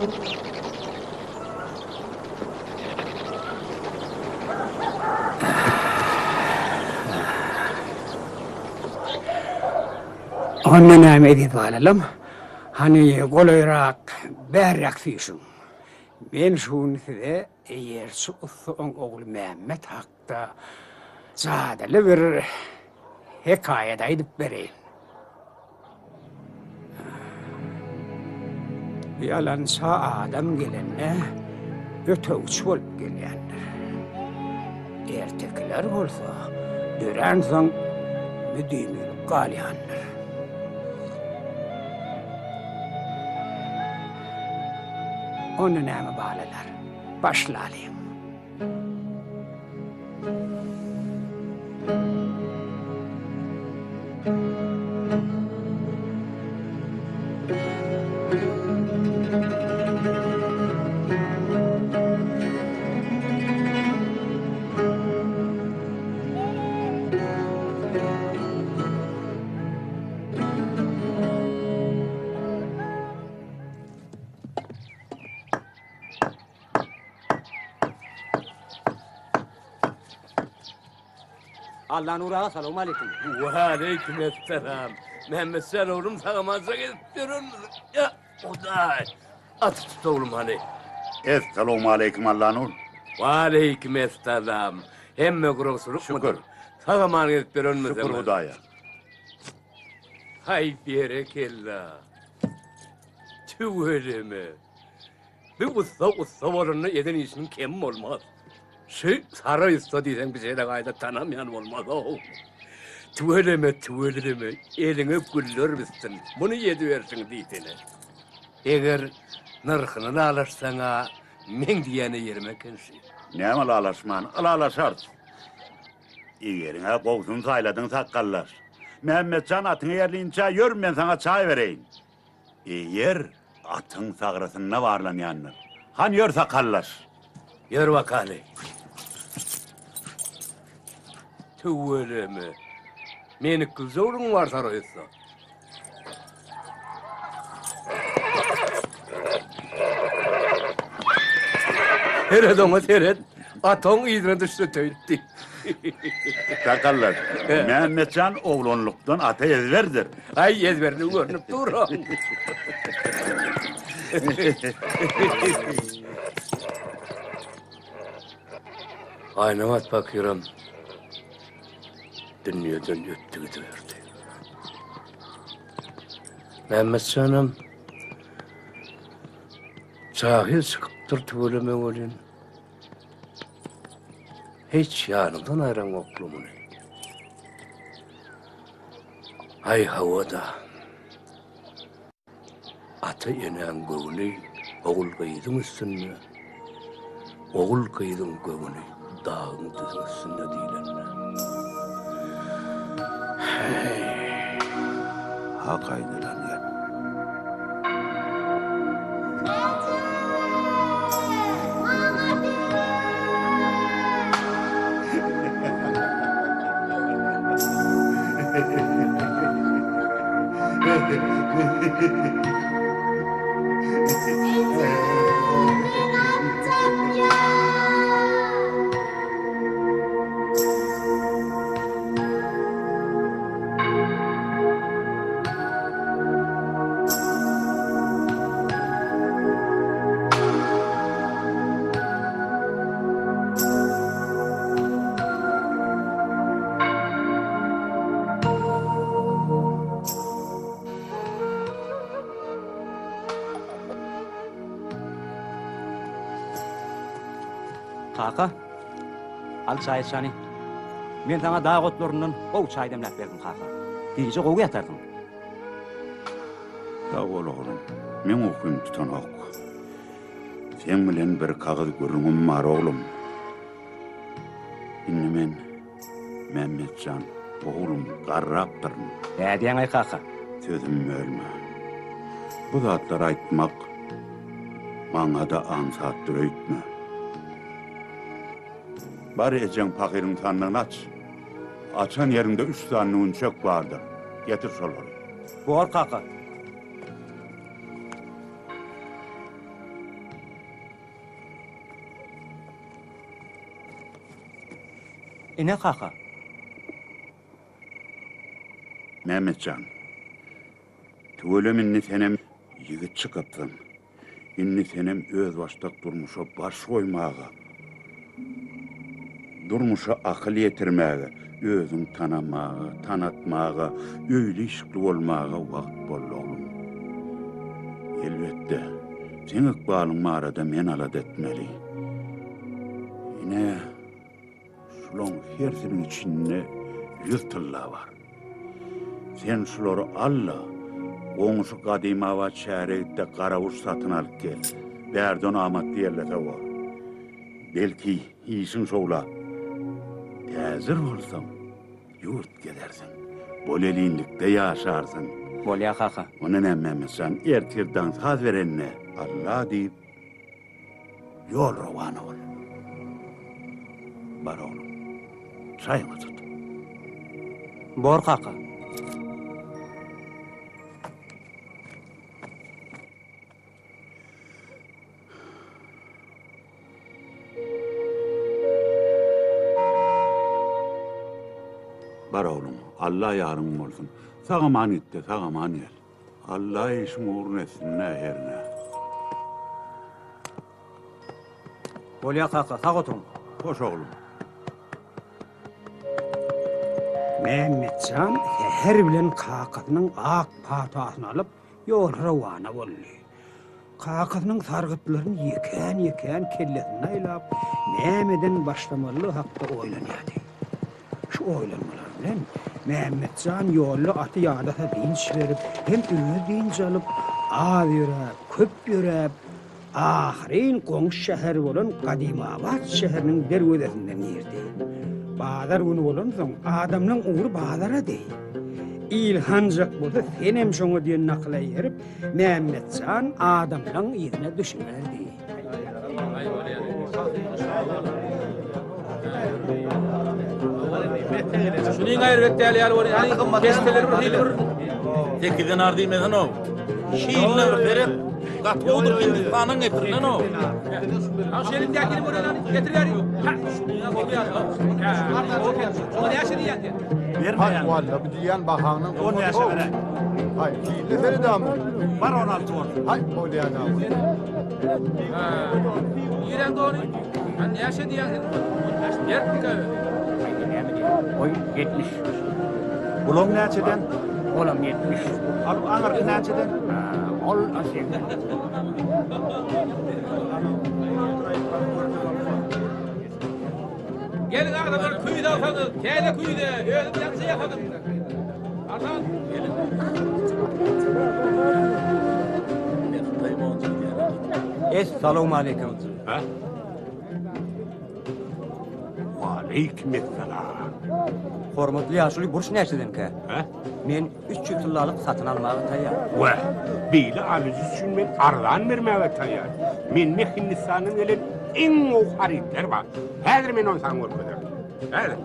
Onda näme eziz balalam, hany golaýrak, bärräk süýşüň. Men şu gün size eýerçi ussa oň ogly Mämmet hakda jadyly bir hekaýat aýdyp bereýin. Ýalança adam gelende ötegçi bolup gelýändir. Ertekiler bolsa döränsoň müdimilik galýandyr. Onda näme balalar, başlalyň. Allanur aga salowmaleýkim. Waleýkim essalam. Mämmetjan oglum sag-amanja gezip ýörenmiziň? Ýa, Hudaý. Aty tut oglum hany. Essalowmaleýkim Allanur. Waleýkim essalam. Hemme guragçylykmydyr? Şükür. Sag-aman gezip ýörenmiziň? Şükür Hudaýa. Haý, berekella. Tüweleme. Bir ussa ussa bolanda eden işiniň kemi bolmaz. Şu Saraý ussa diýseň bir şeýle gaýda tanamaýan bolmaz-ow. Tüweleme, tüweleme, eliňe güller bitsin, muny ediberşiň diýsene. Eger nyrhyny lalaşsaň-a, meň diýýän ýerim eken şu. Näme lalaşman, ylalaşarys. Egeriň-ä gowusyny saýladyň sakgallaş. Mämmetjan atyňy eýerlinçä ýör men saňa çaý bereýin. Eýer atyň sagrysynda barlanýandyr. Han ýör sakallaş. Ýör bakaly. Tüweleme. Meniklije ogluň bar saraýytda. Seret oňa seret. Atyň yzyna düşse töýtdi. Sakallar. Mämmetjan oglanlykdan ata ezberdir. Aý, ezberligi görnüp dur. Aýnabat pakyram dünýeden ötdi gidiberdi. Mämmetjanam jahil çykypdyr tüweleme welin. Hiç ýanyňdan aýraňokly muny. Aý hawa-da. Ata-enäň göwni ogul-gyzyň üstünde, ogul-gyzyň göwni dagyň-düzüň üstünde diýlende. Heý. Hak aýdylan gep. Kaka, al çaý içany. Men saňa dag otlaryndan gowy çaý demläp berdim, kaka. Gije gowy ýatarsyň. Sag bol, oglum. Meň ukym tutanok. Seň bilen bir kagyz gürrüňim bar, oglum. Indi men, Mämmetjan, oglum, garrapdyryn. Nädýäň-aý, kaka? Sözümi bölme. Bu zatlary aýtmak maňa-da aňsatdyr öýtme. Bar ejeň pahyryň sandygyny aç. Açan ýeriňde üç sany nunçek bardyr. Getir şolary. Bor, kaka. Ine kaka. Mämmetjan, tüweleme indi senem ýigit çykypsyň. Indi senem özbaşdak durmuşa baş goýmaga, durmuşa akyl ýetirmäge, özüňi tanamaga, tanatmaga, öýli-işikli bolmaga wagt boldy, oglum. Elbetde, seň ykbalyň barada men alada etmeli. Ine, Şulaň hersiniň içinde ýüz tylla bar. Sen şulary al-da, goňşy Gadymabat şähere git-de garaguş satyn alyp gel. Bärden amatly ýerlese bor. Belki, işiň şowlap, täjir bolsaň, ýurt gezersiň, bolelinlikde ýaşarsyň. Bolýa, kaka. Onda näme, Mämmetjan, ertir daň saz berende, Alla diýip, Ýol rowana bol. Bar oglum. Çaýyňy tut. Bor kaka. Bar oglum, Alla ýaryň bolsun. Sag-aman git-de, sag-aman gel. Alla işiň ugruna etsin-dä hernä. Bolýa kaka, sag oturyň. Hoş oglum. Mämmetjan säher bilen kakasynyň ak patasyny alyp, ýola rowana boldy. Kakasynyň sargytlaryny ýekän-ýekän kellesinde aýlap, nämeden başlamalydygy hakda oýlanýardy. Şu oýlanmalar bilen Mämmetjan ýolda aty ýadasa dynç berip, hem özi dynç alyp, az ýöräp, köp ýöräp, ahyryn goňşy şäher bolan Gadymabat şäheriniň derwezesinden girdi. Bazar güni bolansoň, adamlaň ugry bazarady. Il hanjak bolsa, senem şoňa diýen nakyla eýerip, Mämmetjan adamlaň yzyna düşüberdi. Şunyň aýry däl ýaly bolýar. Hany keşdeleri bir hili bir Sekizden ar diýmesen-ow. Şiline bir seret. Gaty gowudyr Hindistandan getirilen-ow. Ha şeýle däkini bolýar hany getir bäri. Ha şunyň bolýar. Şoňa näçe diýýän sen? Bermeýän. Walla bu diýýän bahaňdan On bäşe beräý. Haý, hiline seredämi? Bar on alty bolsun. Haý, bolýan-a. Niräň dony? Ha näçe diýýän sen? Beripdik-ä özi. Haýda näme diýýän? Goý, 70. Bulaň näçeden? Olam 70. Al, aňyrky näçeden? Ol 80. Geliň adamlar küýze alsaňyz, täze küýze, özüm ýaňyja ýasadym. Arzan. Essalawmaleýkim. Ha? Waleýkim essalam. Hormatly ýaşuly burç näçedenkä? Ha? Men 300 tyllalyk satyn almaga taýýar. Wah, beýle alyjy üçin men arzan bermäge taýýar. Mende Hindistandan gelen iň gowy harytlar bar. Häzir men ony saňa görkezerin. Häzir.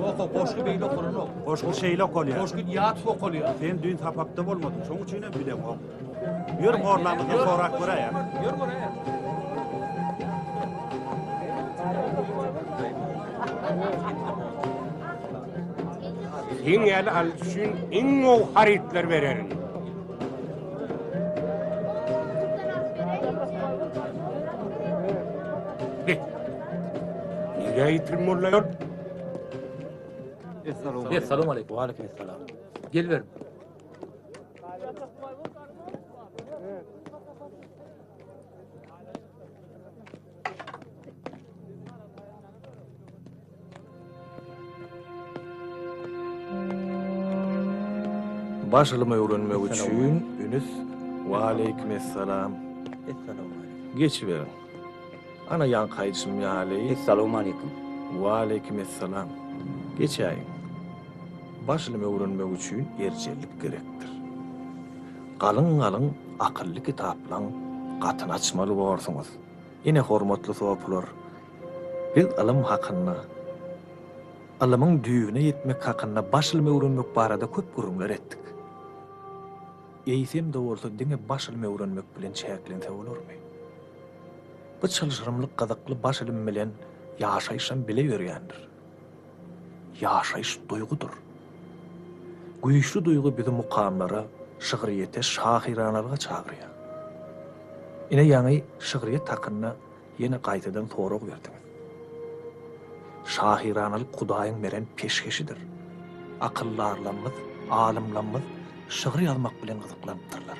Ýok, goşgy beýle okalanok. Goşgy şeýle okalýar. Goşgy ýat okalýar. Sen düýn sapakda bolmadyň, şoň üçin hem bileňok. Ýör morlamyzdan sorap göräýä. Ýör göräýä. Seň ýaly alyjy üçin iň gowy harytlar bererin. Git. Nirä ýitirim boldy ýol? Essalawmaleýkum. Waleýkim essalam. Gel ber. Baş ylym öwrenmek üçin ünüs Waleýkim essalam. Essalawmaleýkim. Geçiberiň. Ana ýaňky aýdyşym ýaly. Essalawmaleýkim. Waleýkim essalam. Geçäýiň. Baş ylym öwrenmek üçin erjellik gerekdir. Galyň-galyň akylly kitaplaň gatyny açmaly borsuňyz. Ine hormatly sopular, biz ylym hakynda, ylymyň düýbüne ýetmek hakynda baş ylym öwrenmek barada köp gürrüňler etdik. Eýsem-de bolsa diňe baş ylym öwrenmek bilen çäklense bolarmy? Bu çylşyrymly gyzykly baş ylym bilen ýaşaýyşam bile ýörýändir. Ýaşaýyş duýgudyr. Güýçli duýgy bizi mukamlara, şygryýete, şahyranalyga çagyrýar. Ine ýaňy şygryýet hakynda ýene gaýtadan sorag berdiňiz. Şahyranalyk Hudaýyň beren peşgeşidir. Akyldarlarymyz, alymlarymyz şygyr ýazmak bilen gyzyklanypdyrlar.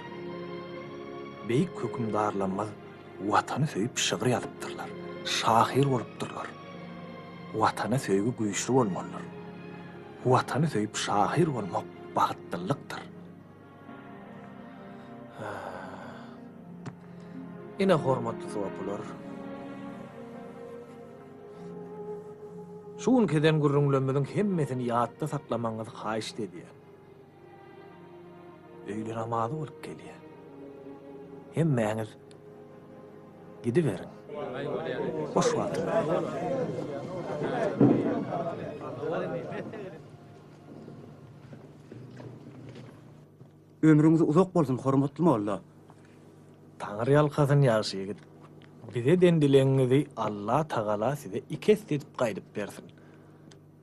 Beýik hökümdarlarymyz Watany söýüp şygyr ýazypdyrlar, şahyr bolupdyrlar. Watana söýgi güýçli bolmalydyr. Watany söýüp şahyr bolmak bagtlylykdyr. Ine hormatly sopular. Şu günki eden gürrüňlerimiziň hemmesini ýatda saklamagyňyzy haýyşt edýän. Öýle namazy bolup gelýär. Hemmäňiz gidiberiň. Hoş wagtyňyz. Ömrüňiz uzak bolsun, hormatly molla. Taňry ýalkasyn ýagşy ýigit. Bize eden dilegiňizi Alla tagala size iki esse edip gaýdyp bersin.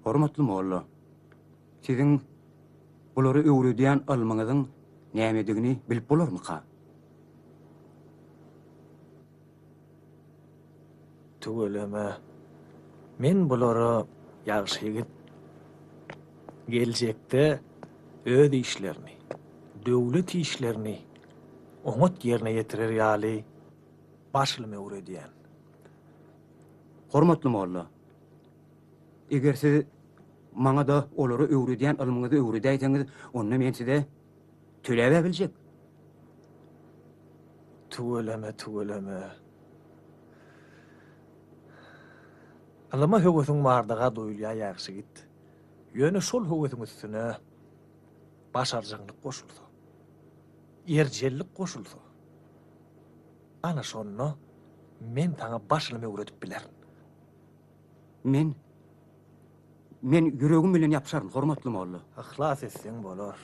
Hormatly molla, siziň bulary öwredýän ylmyňyzyň nämedigini bilip bolarmyka? Tüweleme. Men bulara ýagşy ýigit. Geljekde öz işlerini, döwlet işlerini oňat ýerine ýetirer ýaly baş ylym öwredýän. Hormatly molla, eger siz maňa-da olara öwredýän ylmyňyzy öwredäýseňiz, onda men size töläb-ä biljek. Tüweleme, tüweleme. Ylyma höwesiň bardygy-a duýulýar ýagşy ýigit. Ýöne şol höwesiň üstüne başarjaňlyk goşulsa, erjellik goşulsa, ana şonda men saňa baş ylym öwredip bilerin. Men, men ýüregim bilen ýapyşaryn, hormatly molla. Yhlas etseň bolar.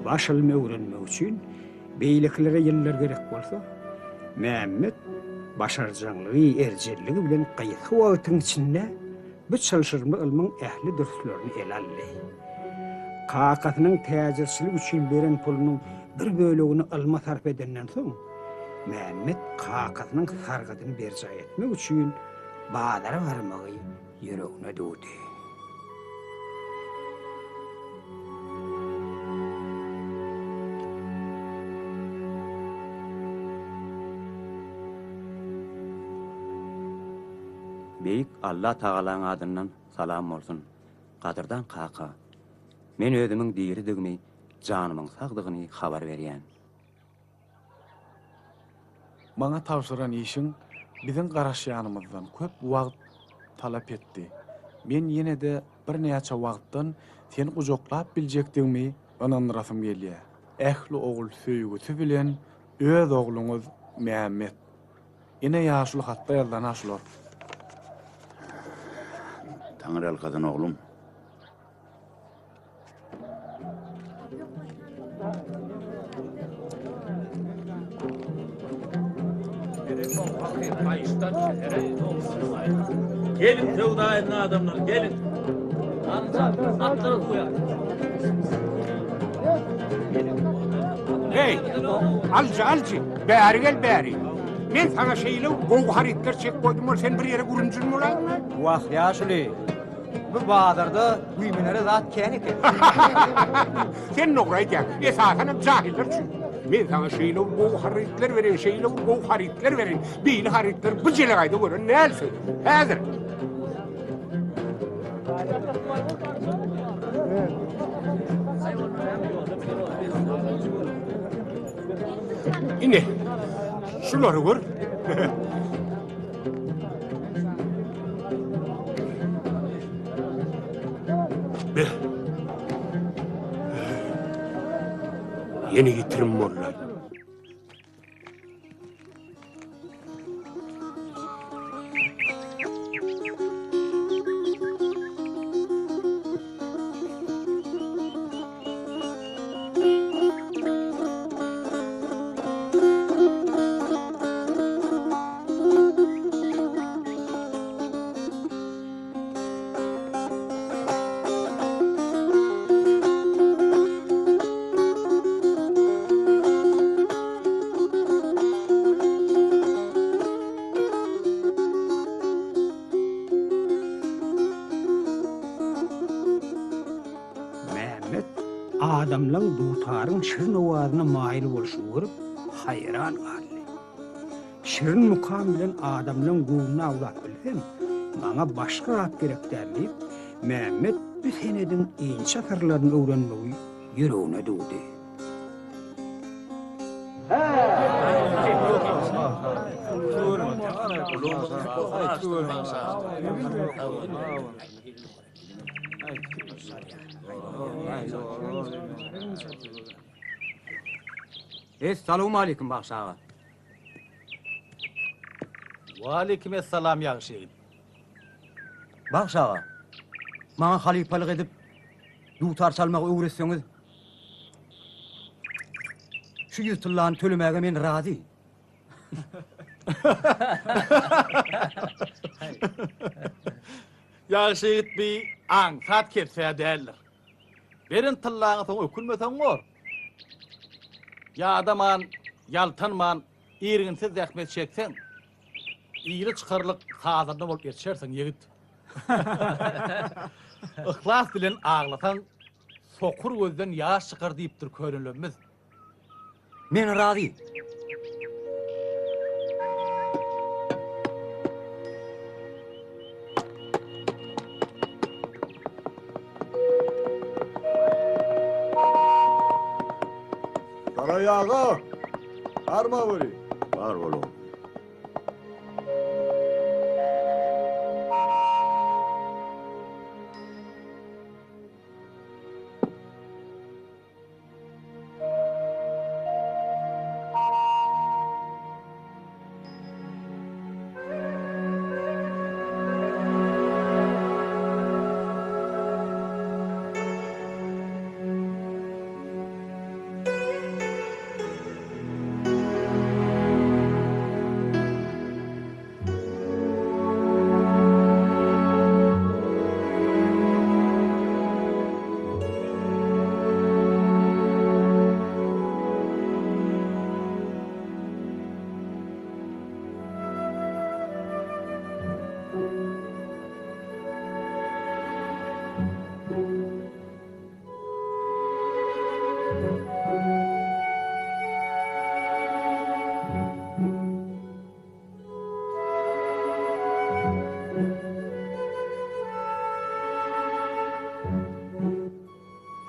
Baş ylmy öwrenmek üçin beýlekilere ýyllar gerek bolsa, Mämmet başarjaňlygy, erjelligi bilen gysga wagtyň içinde bu çylşyrymly ylmyň ähli dürslerini ele aldy. Kakasynyň täjirçilik üçin beren pulunyň bir bölegini ylma sarp edenden soň, Mämmet kakasynyň sargydyny berjaý etmek üçin bazara barmagy ýüregine düwdi. Beýik Alla Tagalaň adyndan salam bolsun. Gadyrdan kaka! Men özümiň diridigimi, janymyň sagdygyny habar berýän. Maňa tabşyran işiň biziň garaşýanymyzdan köp wagt talap etdi. Men ýene-de birnäçe wagtdan seni gujaklap biljekdigimi ynandyrasym gelýär. Ähli ogul söýgüsi bilen öz ogluňyz Mämmet. Ine ýaşuly hatda ýazylan-a şular. Taňryýalkasyn oglum. Geliň söwda edin adamlar, geliň. Hey, alyjy, alyjy, bäri gel bäri. Men saňa şeýle gowy harytlar çekip goýdum, ol sen bir ýere gürünjil bolaýma. Wah, ýaşuly, Bu bazarda güýmenere zat kän eken. Sen dogry aýdýaň. Esasanam jahyllar üçin. Men saňa şeýle bir gowy harytlar bereýin, şeýle bir gowy harytlar bereýin. Beýle harytlary bu jelegaýda gören dälsiň. Häzir. Ine, şulary gör. Be. Ýene ýitirim boldy. Mämmet adamlaň dutaryň şirin owazyna maýyl bolşuny görüp, haýran galdy. Şirin mukam bilen adamlaň göwnüni awlap bilsem, maňa başga zat gerek däl diýip, Mämmet bu senediň inçe syrlaryny öwrenmegi ýüregine düwdi. Essalawmaleýkim bagşy aga. Waleýkim essalam ýagşy ýigit. Bagşy aga, maňa halypalyk edip dutar çalmagy öwretseňiz, şu ýüz tyllany tölemäge men razy. Ýagşy ýigit bi aňsat kebse däldir. Beren tyllaňa soň ökünmeseň bor. Ýadaman, ýaltanman, irginsiz zähmet çekseň, ile çykarlyk sazanda bolup ýetişersiň, ýigit. Yhlas bilen aglasaň, sokur gözden ýaş çykar diýipdir könelerimiz. Men razy. Garaý aga, barma weli. Bar bol oglum.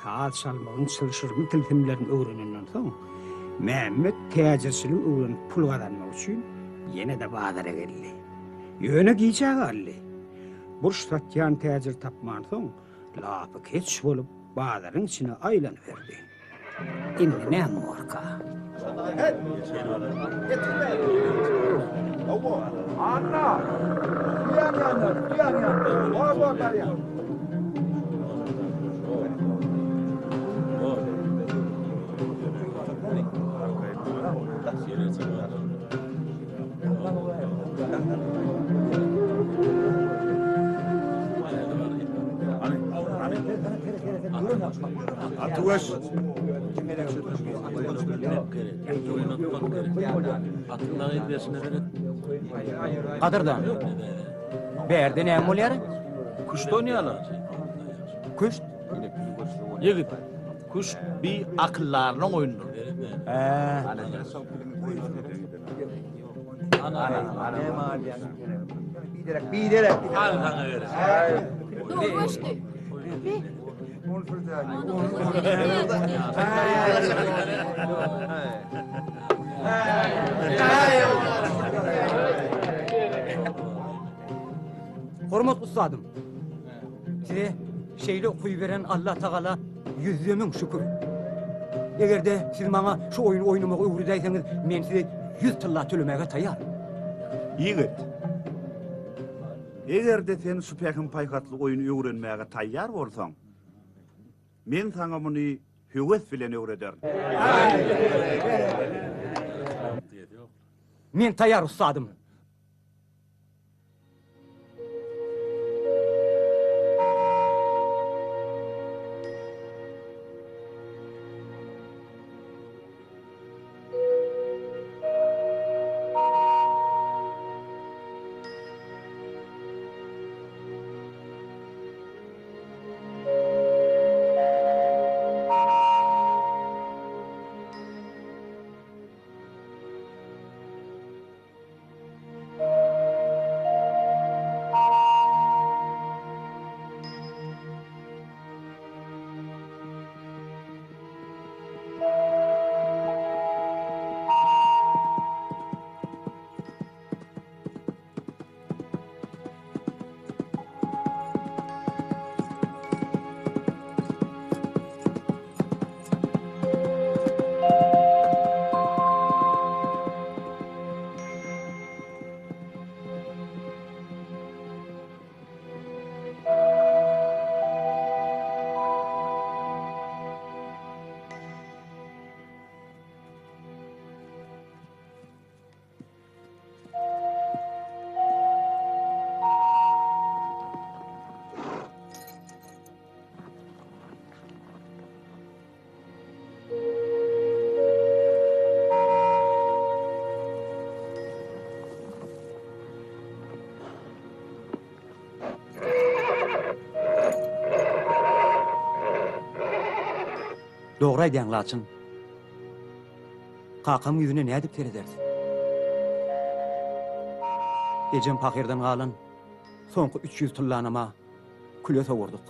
Saz çalmagyň çylşyrymly tilsimlerini öwrenenden soň, Mämmet täjirçiligi öwrenip pul gazanmak üçin ýene-de bazara geldi. Ýöne gijä galdy. Burç satýan täjir tapmansoň, lapykeç bolup bazaryň içine aýlanyberdi. Indi näme borka? Anna! Diýen ýanlar, diýen ýanlar. Bar bar barýan. Atyweş. Gadyrdan. Bärde näme bolýar? Küşt oýnaýarlar. Küşt? Ýigit, küşt bi akyldarynyň oýnudyr. Hä. Biderek, biderek. Al saňa gerek. Dogry göçdi. Bi. Hormat ussadym. Size şeýle okuwy beren Allah Tagala ýüzde müň şükür. Eger-de siz maňa şu oýny oýnamagy öwredäýseňiz, men size ýüz tylla tölemäge taýýar. Ýigit, eger-de sen şu pähim-paýhasly oýny öwrenmäge taýýar bolsaň, men saňa muny höwes bilen öwrederin. Men taýýar, ussadym. Dogry aýdýaň Laçyn. Kakamyň ýüzüne nädip serederis? Ejem pahyrdan galan soňky 300 tyllanama küle sowurdyk.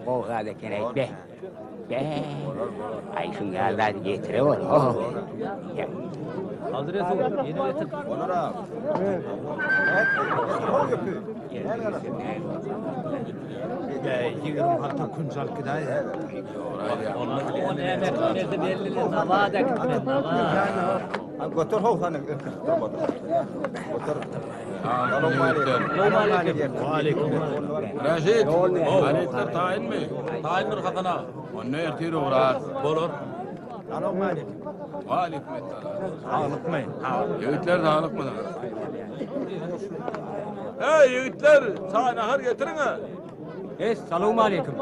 Gowy zat eken aý be. Be. Aý şuň ýaly zady getire bol. Hazır Resul, ýene getir. Bolar a. 20 halta künç alyp gidäý. O näme etmeli belli, nawa da gitmeli, nawa. Götür how sany Götür. Salowmaleýkim. Reşit, harytlar taýynmy? Taýyndyr Hasan aga. Onda ertir ugrar. Bolar. Salowmaleýkim. Waleýkim essalam. Saglykmy? Ýigitler saglykmy? Hey ýigitler, çaý nahar getiriň-ä. Es, salowmaleýkim.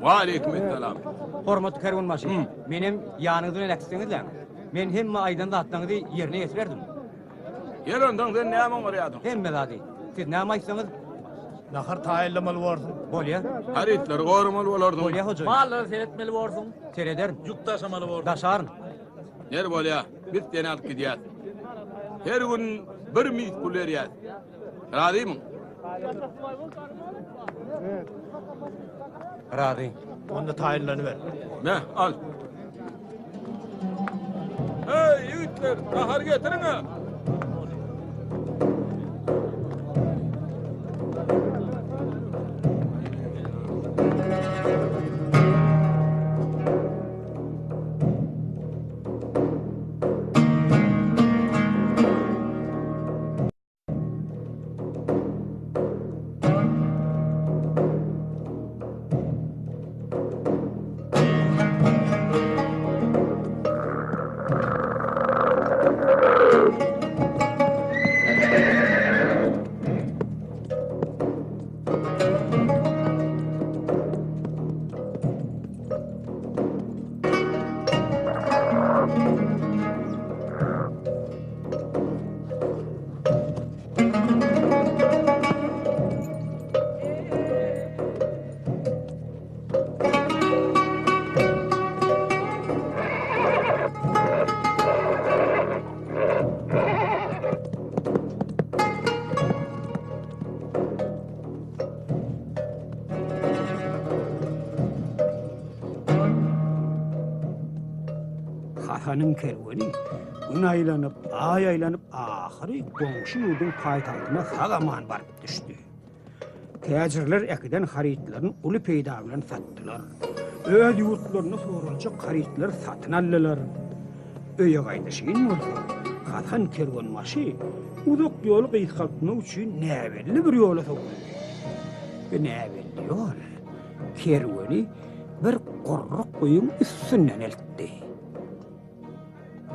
Waleýkim essalam. Hormatly kerwenbaşy, menem ýanyňyz bilen äkitseňizläň. Men hemme aýdan zatlaryňyzy ýerine ýetirerdim. Ýer onsoň sen näme oňarýardyň? Hemme zady. Siz näme aýtsaňyz. Nahar taýynlamaly borsuň. Bolýa. Harytlary goramaly bolarsyň. Bolýa hojaýyn. Mallara seretmeli borsuň. Serederin. Ýük daşamaly borsuň. Daşaryn. Ýeri bolýa, biz seni alyp gidýäs. Her gün bir mis pul berýäs. Razymyň? Razy. Onda taýynlanyber. Me, al. Hey, ýigitler, nahar getiriň-ä! Hasanyň kerweni gün aýlanyp, aý aýlanyp, ahyry goňşy ýurduň paýtagtyna sag-aman baryp düşdi. Täjirler äkiden harytlaryny uly peýda bilen satdylar. Öz ýurtlarynda soraljak harytlary satyn aldylar. Öýe gaýdyşyn bolsa, Hasan kerwenbaşy uzak ýoly gysgaltmak üçin näbelli bir ýola sowuldy. Bu näbelli ýol kerweni bir gurruk guýyň üstünden eltdi.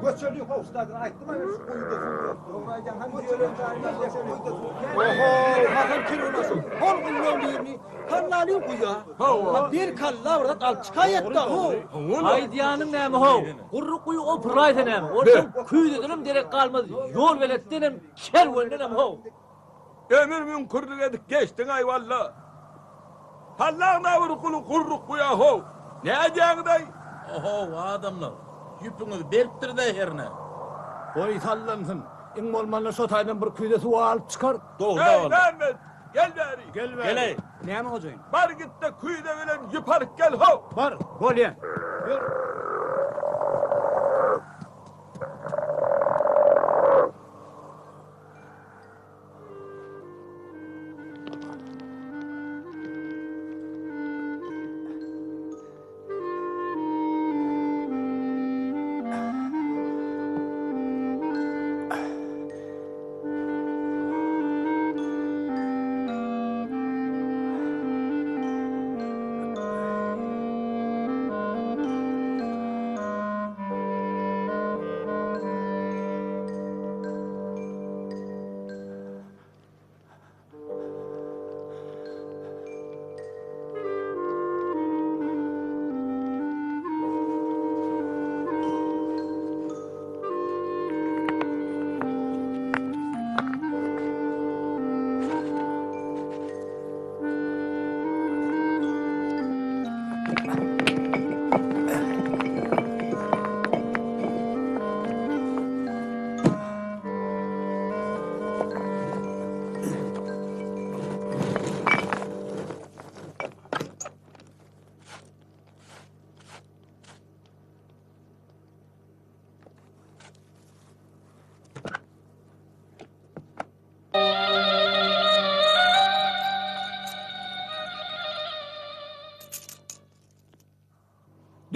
Göçeli howsdadyr aýtdym men şu guýuda suw ýok. Dogry aýdýaň hem ýören jaýyna göçeli. Oho, Hasan kerwenbaşy hol guýulaň birini hallalyň guýa. Hawa. Bir kalla bir zat alyp çykaýatda ho. Aýdýanyň näme how? Gurruk guýy opuraýsa näme? Onsoň küýzedenem derek galmaz, ýolbeletdenem, kerwendenem how. Ömür müňkürlik edip geçdiň-aý walla. Hallaň-da bir guly gurruk guýa-how. Nädýäňiz-aý? Ohow, adamlar, ýüpüňiz berkdir-dä hernä. Goý, sallansyn. Iň bolmanda şo taýdan bir küýze suw alyp çykar. Dogry-da Eý, walla. Mämmet, gel bäri. Gel bäri. Gel-eý. Näme hojaýyn? Bar git-de küýze bilen ýüp alyp gel-how. Bar. Bolýa. Ýör.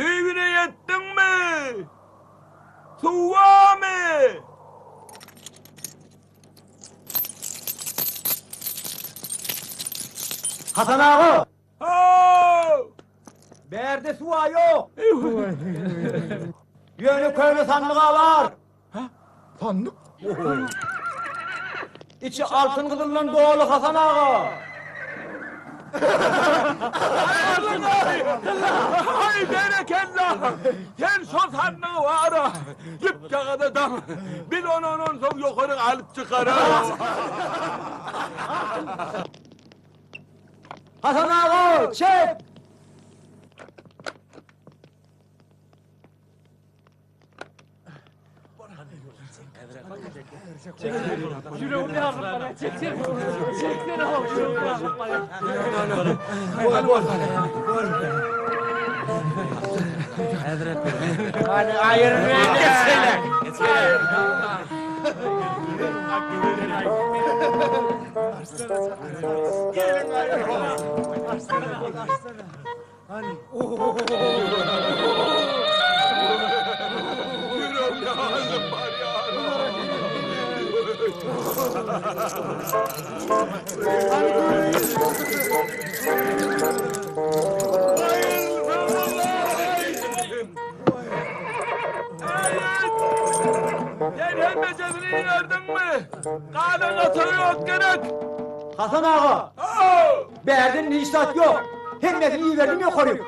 Düýbüne ýetdiňmi? Suw barmy? Hasan aga! How! Bärde suw-a ýok. Ýöne köne sandyg-a bar. Sandyk? Içi altyn gyzyldan doly Hasan aga. Haý berekella! Sen şo sandygy bar-a, ýüp-jagaza daň. Biz ony ondan soň ýokary alyp çykararys. Hasan aga, çek! Ýüregim ýarylyp barýar, çeksene. Çeksene how, ýüregim ýarylyp barýar. Bol, bol. Bol. Hany aýyr meni. Geçsene. Hany. Ýüregim ýarylyp barýar. Sen hemmejesini iberdiňmi? Galan otagy ýok gerek. Hasan aga! Bärden hiç zat ýok. Hemmesini iberdim ýokaryk.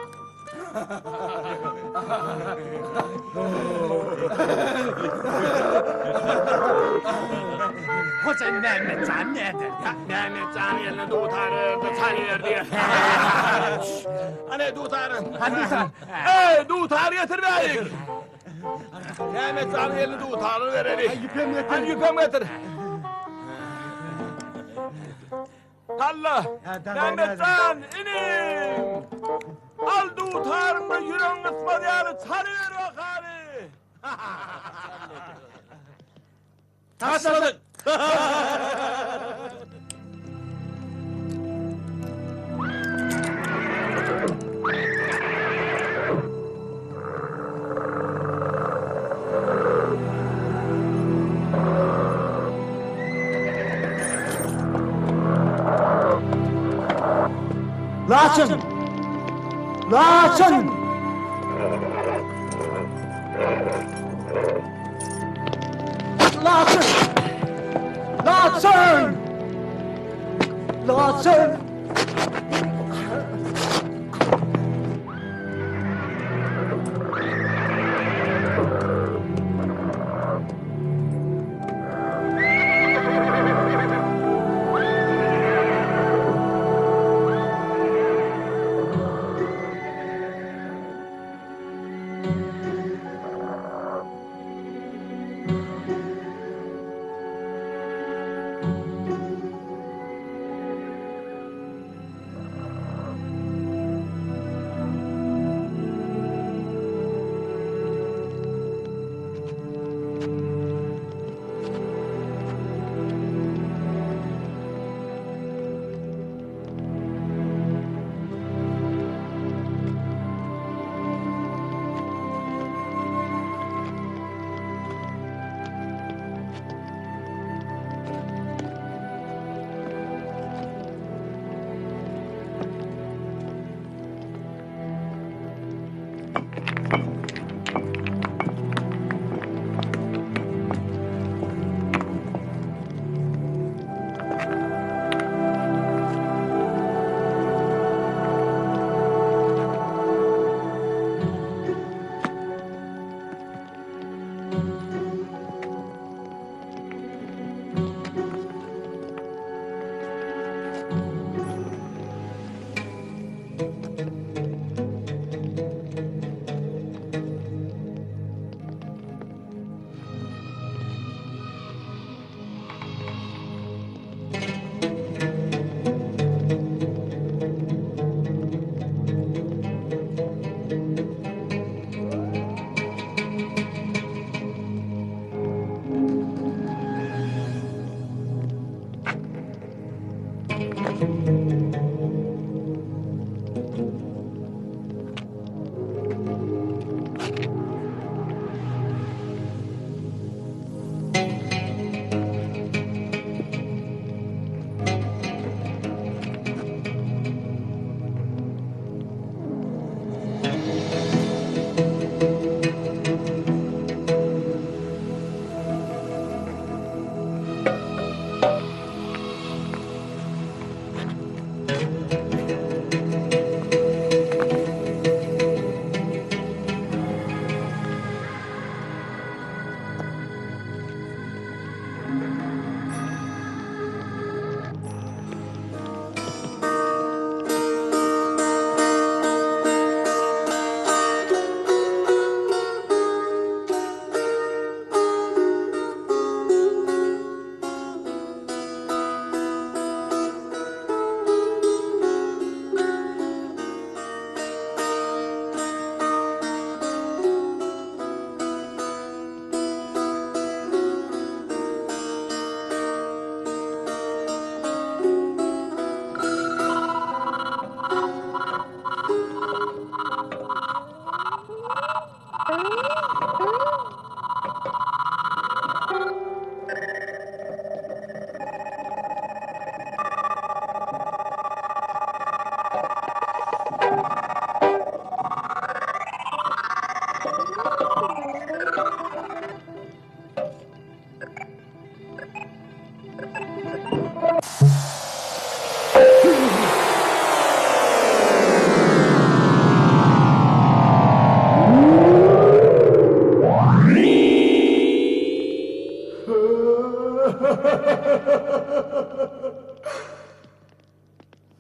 Hoja Mämmetjan näder? Ýa Mämmetjan eline dutar berdi, çalyberdi. Hany dutary? Hany dutar? Eý, dutar getir bärik. Mämmetjanyň eline dutaryny bereli. Ýüpem getir. Hany ýüpem getir. Talla! Mämmetjan, inim! Al dutaryňy ýüregiň gysmaz ýaly çalyber bakaly! Taşladyk! Laçyn! Laçyn! Laçyn! Laçyn! Laçyn!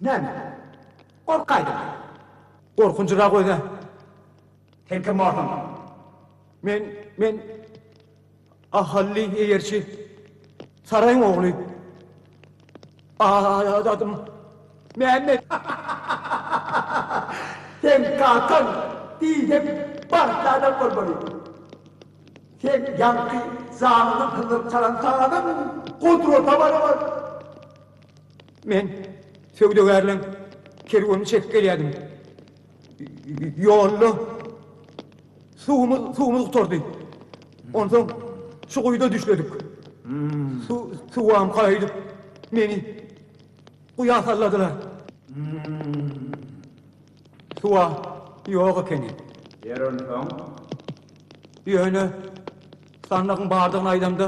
Näme? Gorkaýdyň. Gorkunjyrak öz-ä. Sen kim borsuň? Men, men Ahally eýerçi, saraýyň ogly. Adym Mämmet. Seň kakaň diýseň bagtly adam bolmaly. Seň ýaňky janyňdan syzdyryp çalan sazyň gudrata barabar. Men söwdagärleň kerwenini çekip gelýärdim. Ýolda suwumyz, suwumyz gutardy. Onsoň şu guýuda düşledik. Suw, suwam gaýdyp meni guýa salladylar. Suwa ýok ekeni. Ýer onsoň? Ýöne sandygyň bardygyny aýdamda,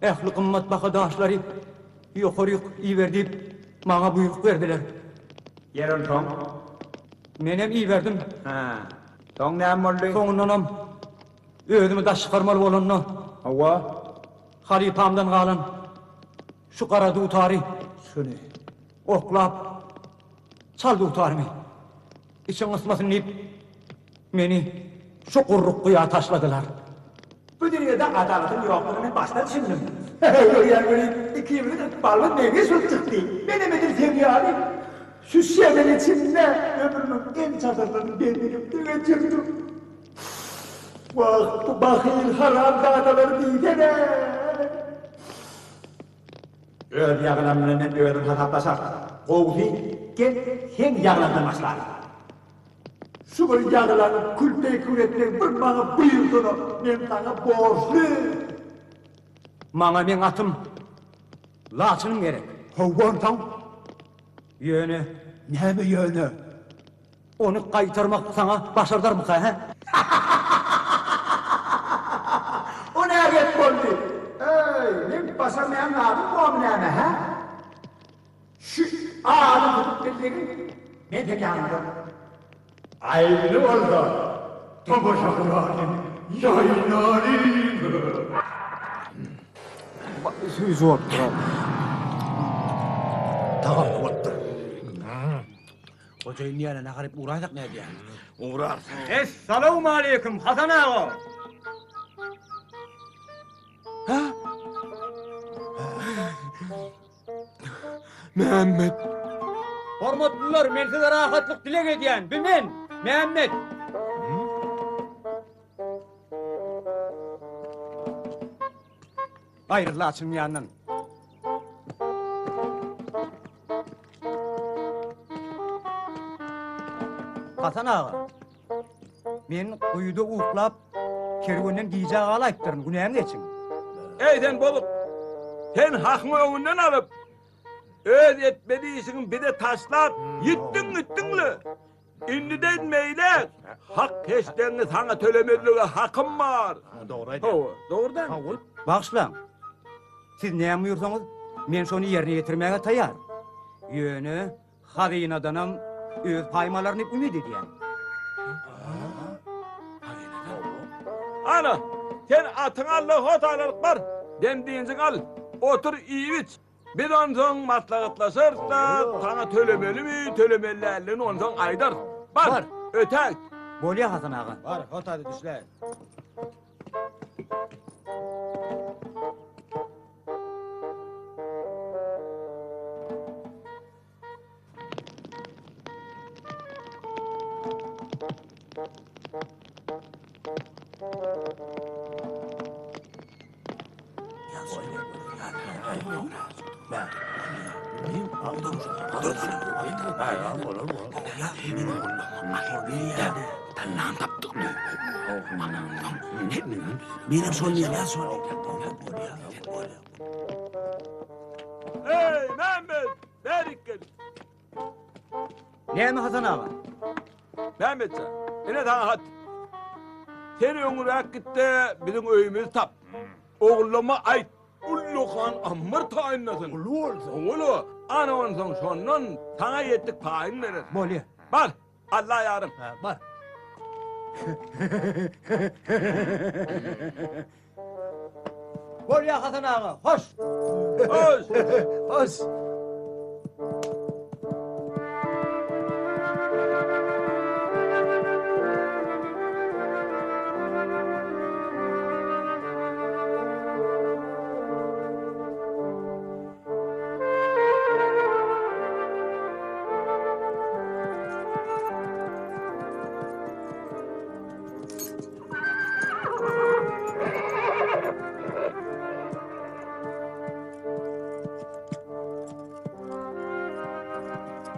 ähli gymmatbaha daşlary ýokaryk iber diýip, maňa buýruk berdiler. Ýer onsoň? Menem iberdim. Hä. Soň näme boldy? Soňundanam özümi daş çykarmaly bolanda. Hawa. Halypamdan galan şu gara dutary. Şuny. Oklap, çal dutaryňy. Içiň gysmasyn diýip, meni şu gurruk guýa taşladylar. Bu dünýede adalatyň ýokdugyna men başdan düşündim. Görýän welin, ikimiziň ykbalymyz meňzeş bolup çykdy. Menem edil seň ýaly şu şemiň içinde ömrümiň ençe asyrlaryny bendilikde geçirdim. Wah, bu bahyl haramzadalary diýsene! Öz ýagylam bilen men özüm hasaplaşaryn. Gowusy, gel, seň ýagylaňdan başlaly. Şu bir ýagylaňy kül-peýkun etmegi bir maňa buýursana, men saňa borçly. Maňa meň atym Laçynym gerek. Hawa, onsoň? Ýöne. Näme ýöne? Ony gaýtarmak saňa başardarmyka, hä? O nä gep boldy? Eý, meň başarmaýan zadym bormy näme, hä? Şu ady tutup bilsegiň, men seň ýanyňda. Aýyply bolsa, tomaşa guralyň, ýaýnalyň! Süýji bolupdyr. Tagamly bolupdyr. Hojaýyn ýaly nahar edip ugraýsak nädýä? Ugrarys. Essalawmaleýkim, Hasan aga! Hä? Mämmet. Hormatlylar, men size rahatlyk dileg edýän. Bu men, Mämmet. Aýryl laçynyň ýanyndan. Hasan aga, men guýuda uklap, kerwenden gijä galaýypdyryn, günämi geçiň. Eý sen bozuk! Sen hakyňy öňünden alyp, öz etmeli işiňi bize taşlap, ýitdiň gitdiň-le! Indiden beýläk hak-heşdegiňi saňa tölemezlige hakym bar. Dogry aýdýaň. Hawa, dogry dälmi? Bagyşlaň. Siz näme buýursaňyz, men şony ýerine ýetirmäge taýýar. Ýöne hazynadanam öz paýymy alaryn diýip umyt edýän. Ana, sen atyňy al-da, hotalalyk bar. Dem-dynjyňy al. Otur, iýip-iç. Biz onsoň maslahatlaşarys-da, saňa tölemelimi, tölemeli däldigini onsoň aýdarys. Bar, ötägit. Bolýa, Hasan aga. Bar, hotada düşläý. Eý, Mämmet, bärik gel. Näme Hasan aga? Mämmetjan, ine saňa hat. Sen öňräk git-de, biziň öýümizi tap. Ogullama aýt, ullakan ammar taýynlasyn. Uly bolsun. Hawa-la, ana onsoň şondan saňa ýetdik paýyň bereris. Bolýa. Bar, Alla ýarym. Hä, bar. Bolýa Hasan aga, hoş. Hoş. Hoş.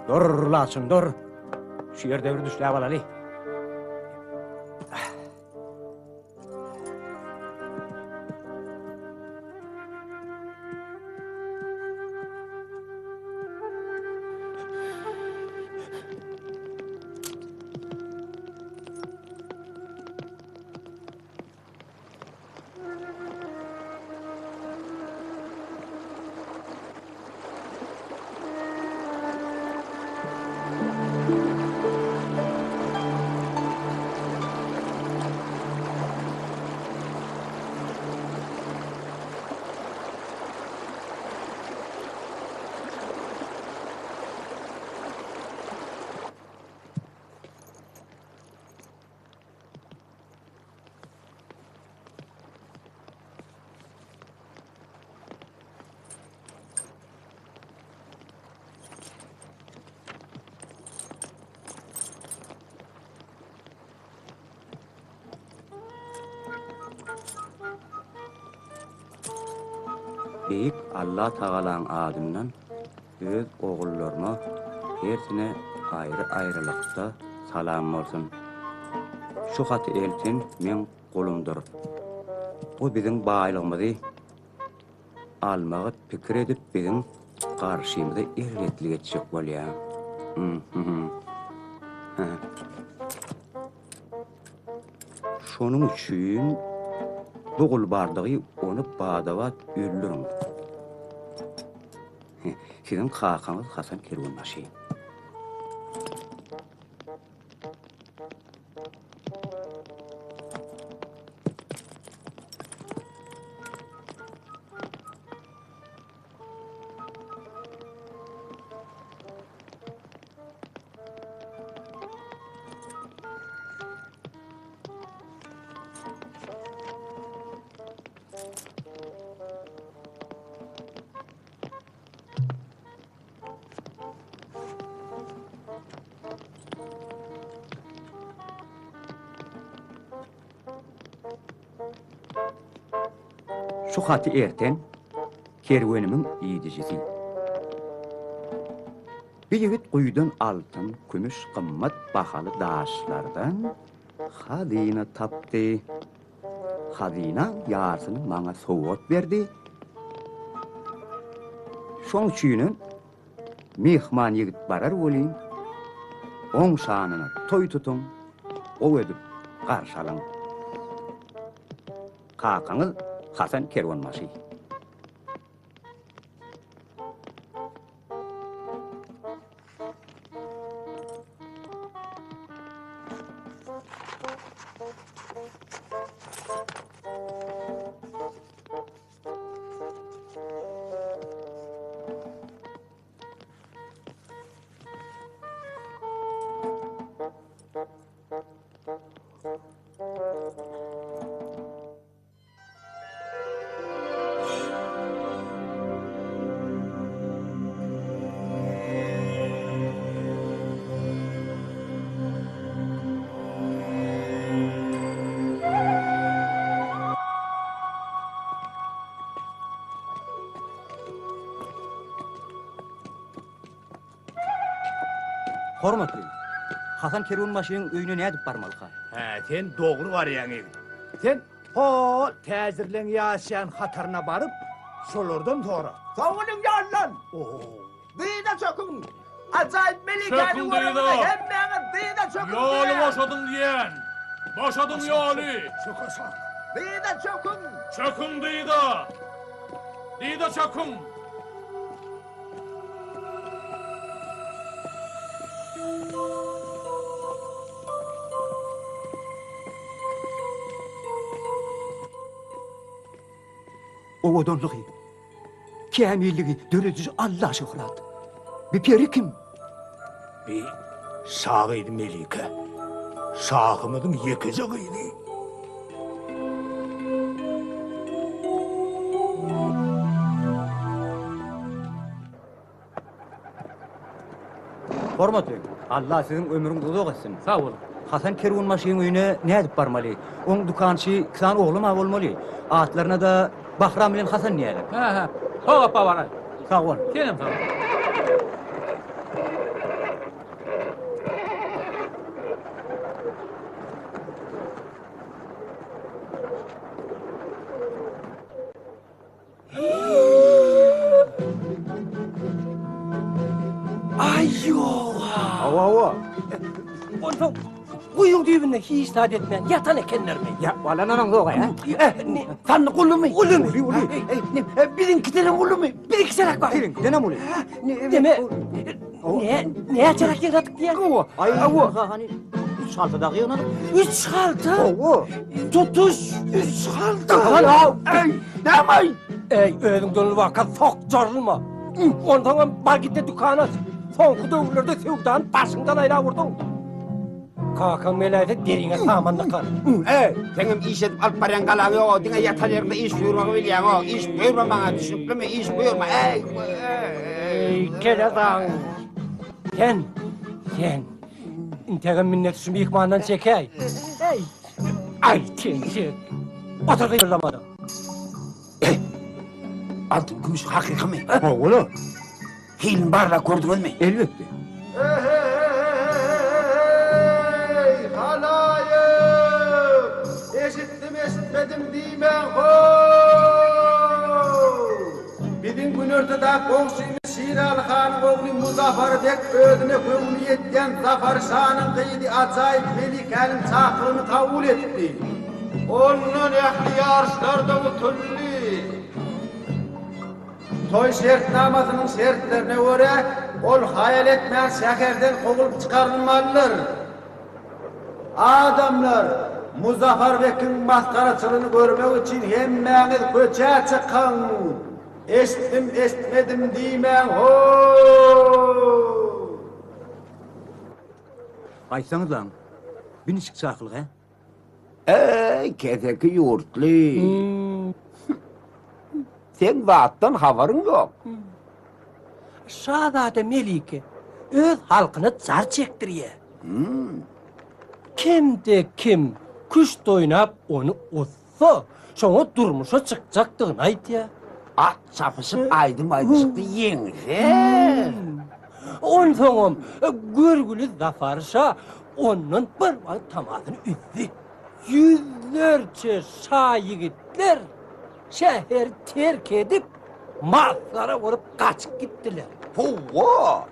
Dur, Laçyn, dur. Şu ýerde bir düşläp alaly. Beýik Allatagalaň adyndan öz ogullaryma hersine aýry-aýrylykda salam bolsun. Şu haty elten meň gulumdyr. Bu biziň baýlygymyzy almagy pikir edip biziň garşymyza erbetlik etjek bolýar. Şonuň üçin bu gul bardygy ony bada-bat öldüriň. Siziň kakaňyz Hasan kerwenbaşy. Şu haty erten kerwenimiň iýdijisi. Bir ýigit guýudan altyn, kümüş, gymmat bahaly daşlardan hazyna tapdy. Hazynaň ýarsyny maňa sowgat berdi. Şoň üçinem myhman ýigit barar welin, oň şanyna toý tutuň, gowy edip garşy alyň. Kakaňyz Hasan kerwenbaşy. Hormatly, Hasan kerwenbaşynyň öýüne nädip barmalyka? Hä, sen dogry barýaň ýigit. Sen Ho, täjirleň ýaşaýan hataryna baryp, şolardan sora. Soňunyň ýanyndan! Dyza çöküň! Ajaýyp melikäni Çöküň göreniňde dyza! hemmäňiz dyza çöküň Ýoly diýýän! boşadyň diýýän! Boşadyň ýoly! Çök aşak! Dyza çöküň! Çöküň dyza! Dyza çöküň! Owadanlygy, kämilligi dörediji Alla şöhrat. Bi peri kim? Bi şa gyzy Melike. Şahymyzyň ýekeje gyzy. Hormatly, Alla siziň ömrüňizi uzak etsin. Sag boluň. Hasan kerwenbaşyň öýüne nädip barmaly? Oň dükançy iki sany oglam-a bolmaly. Atlaryna-da Bahram bilen Hasan diýýärler. Hä, hä. Sogapba baraý. Sag bol. Senem sag bol. Aý ýoga. Hawa, hawa. Onsoň guýyň düýbünde hiç zat etmän ýatan ekenlermi? Ýa, walananaň ýoga, hä? Sandyk ulumy? Ulumy? Uly, uly. Biziňkidenem ulumy? Biziňkiçeräk bar. Siziňkidenem uly. Deme, ne, näçeräk ýygnadyk diýýäň? Hawa. Aý, hawa. Hany, üç halta dagy ýygnadyk. Üç halta? Hawa. Tutuş üç halta. Eý, näme-aý? Eý, özüň dönülip sokjarylma. Onsoňam bar git-de dükan aç. Soňky döwürlerde söwdany başyňdan aýlap urduň. Kakaň meläýse deriňe saman dykar. Eý, seňem iş edip alyp barýan galaň ýog-a, diňe ýatan ýeriňde iş buýurmagy bilýäň-o. Iş buýurma maňa, düşnüklimi? Iş buýurma, eý! Eý, kelesaň! Sen, sen, integem minnet şu myhmandan çekäý. Eý, aý, tentek! Otur gyýyldamada. Eý, altyn kümüş hakykymy? Hawa-la. Hilini barlap gördüňizmi? Elbetde. Eý, halaýyk! Eşitdim-eşitmedim diýmäň how! Biziň günortadaky goňşymyz Şiraly hanyň ogly Muzafar beg özüne göwni ýetýän Zafar şanyň gyzy ajaýyp Melikäniň çakylygyny kabul etdi. Ondan ähli ýaryşlarda utuldy. Toý şertnamasynyň şertlerine görä, ol haýal etmän şäherden kowulyp çykarylmalydyr. Adamlar, Muzafar bekiň masgaraçylygyny görmek üçin hemmäňiz köçä çykyň! Eşitdim, eşitmedim diýmäň, ho-o-o! Aýtsaňyzlaň, bi niçik çakylyk, hä? Eý, keseki ýurtly! Seň zatdan habaryň ýok. Şazada Melike öz halkyna jar çekdirýär. Kimde-kim küşt oýnap ony utsa, şoňa durmuşa çykjakdygyny aýdýar. At çapyşyp, aýdym aýdyşykda ýeňse. Onsoňam görgüli Zafar şa ondan bir wagt tamasyny üzdi. Ýüzlerçe şa ýigitler şäheri terk edip, masgara bolup gaçyp gitdiler. Hawa,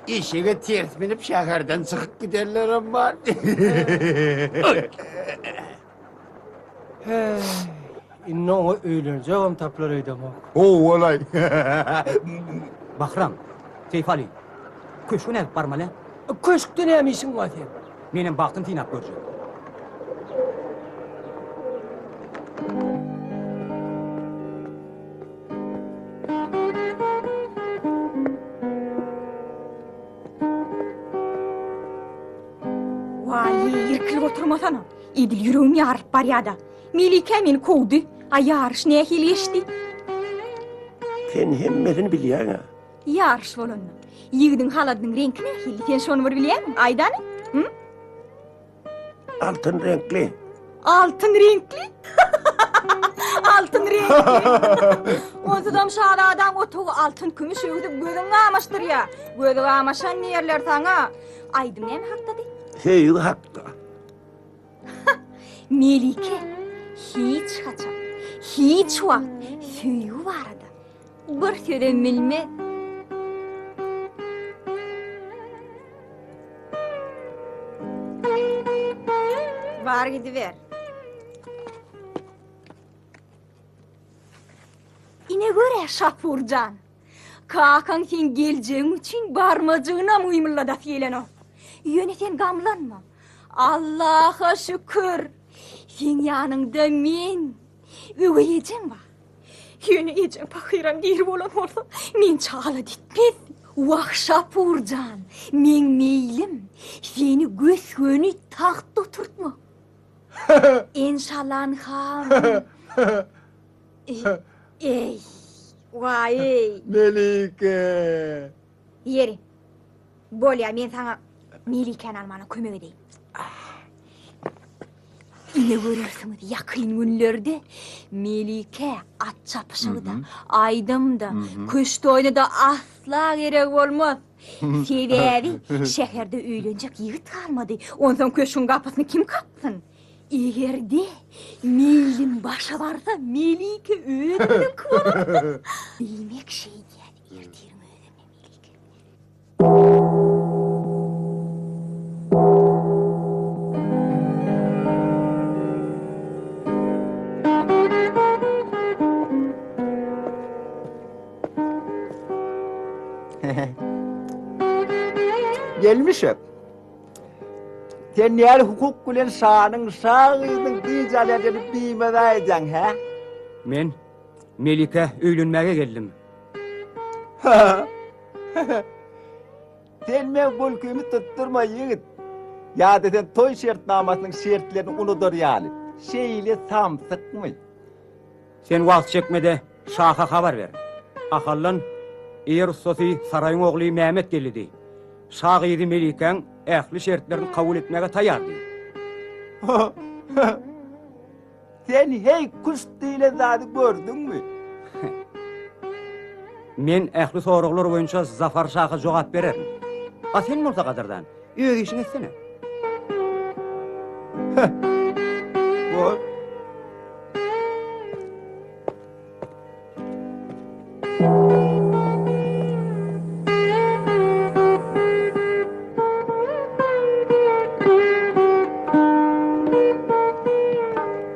eşege ters münüp şäherden çykyp gidenlerem bar. Heý, indi oňa öýlenjegem tapylar öýdemok. Howwalaý. Bahram, Seýfaly, köşge nädip barmaly? Köşkde näme işiň bar seň? Menem bagtym synap görjek. Waý, irkilip oturmasana. Edil ýüregim ýarylyp barýada. Melike meni kowdy. A ýaryş nähili geçdi? Sen hemmesini bilýäň-ä. Ýaryş bolanda, ýigidiň haladynyň reňki nähili? Sen şony bir bilýäňmi? Aýdany? Hı? Altyn reňkli. Altyn reňkli? Altyn reňkli. Onsuzam şazadaň otagy altyn kümüş öwsüp gözüň gamaşdyrýar. Gözi gamaşan diýerler saňa. Aýdym näme hakdady? Söýgi hakda. Melike hiç haçan, hiç wagt söýgi barada bir sözem bilmez. Bar gidiber. Ine gör-ä Şapurjan. Kakaň seň geljegiň üçin barmajygynam gymyldadasy gelenok. Ýöne sen gamlanma. Allaha şükür, seň ýanyňda men, öweý ejeň bar. Ýöne ejeň pahyram diri bolan bolsa, men çalat etmezdim. Wah, Şapur jan, meň meýlim seni gös-göni tagtda oturtmak. Enşallan han. Eý, waý-eý. Melike. Ýeri, bolýa, men saňa Melikäni almana kömek edeýin. Ine görersiňiz, ýakyn günlerde Melike at çapyşygy-da, aýdym-da, küşt oýny-da asla gerek bolmaz. Sebäbi şäherde öýlenjek ýigit galmady. Onsoň köşgüň gapysyny kim kaksyn? Eger-de meýlim başa barsa, Melike özümiziňki bolar. Diýmek şeýdýän, ertiriň özünde Melike. Gelmişek. Sen näl hukuk bilen şanyň şa gyzynyň dynç alýan ýerini bimaza edýäň, hä? Men Melike öýlenmäge geldim. Sen meň gülkimi tutdurma, ýigit. Ýa-da sen toý şertnamasynyň şertlerini unudar ýaly, şeýle samsykmy? Sen wagt çekme-de, şaha habar ber. Ahaldan eýer ussasy saraýyň ogly Mämet geldi diý. Şa gyzy Melikäň ähli şertlerini kabul etmäge taýýar diý. Sen heý küşt diýlen zady gördüňmi? Men ähli soraglar boýunça Zafar şaha jogap bererin. A sen bolsa gadyrdan, öz işiňi etsene. Bor.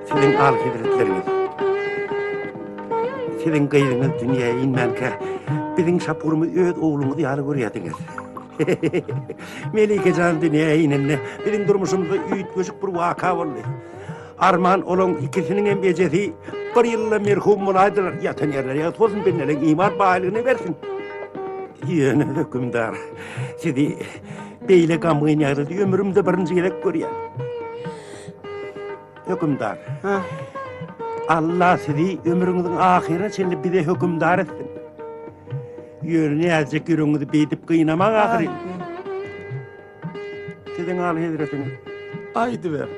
Siziň alyhezretleriňiz, siziň gyzyňyz dünýä inmänkä, biziň Şapurymyzy öz ogluňyz ýaly görýärdiňiz. Melike jan dünýä inende, biziň durmuşymyzda üýtgeşik bir waka boldy. Arman olaň ikisiniň hem ejesi bir ýylda merhum bolaýdylar. Ýatan ýerleri ýagty bolsun, bendeleň iman baýlygyny bersin. Ýöne hökümdar, sizi beýle gamgyn ýagdaýda ömrümde birinji gezek görýän. Hökümdar, Allah sizi ömrüňiziň ahyryna çenli bize hökümdar etsin. Ýöne näzijek ýüregiňizi beýdip gynamaň ahyryn. Siziň alyhezretiňiz. Aýdyber.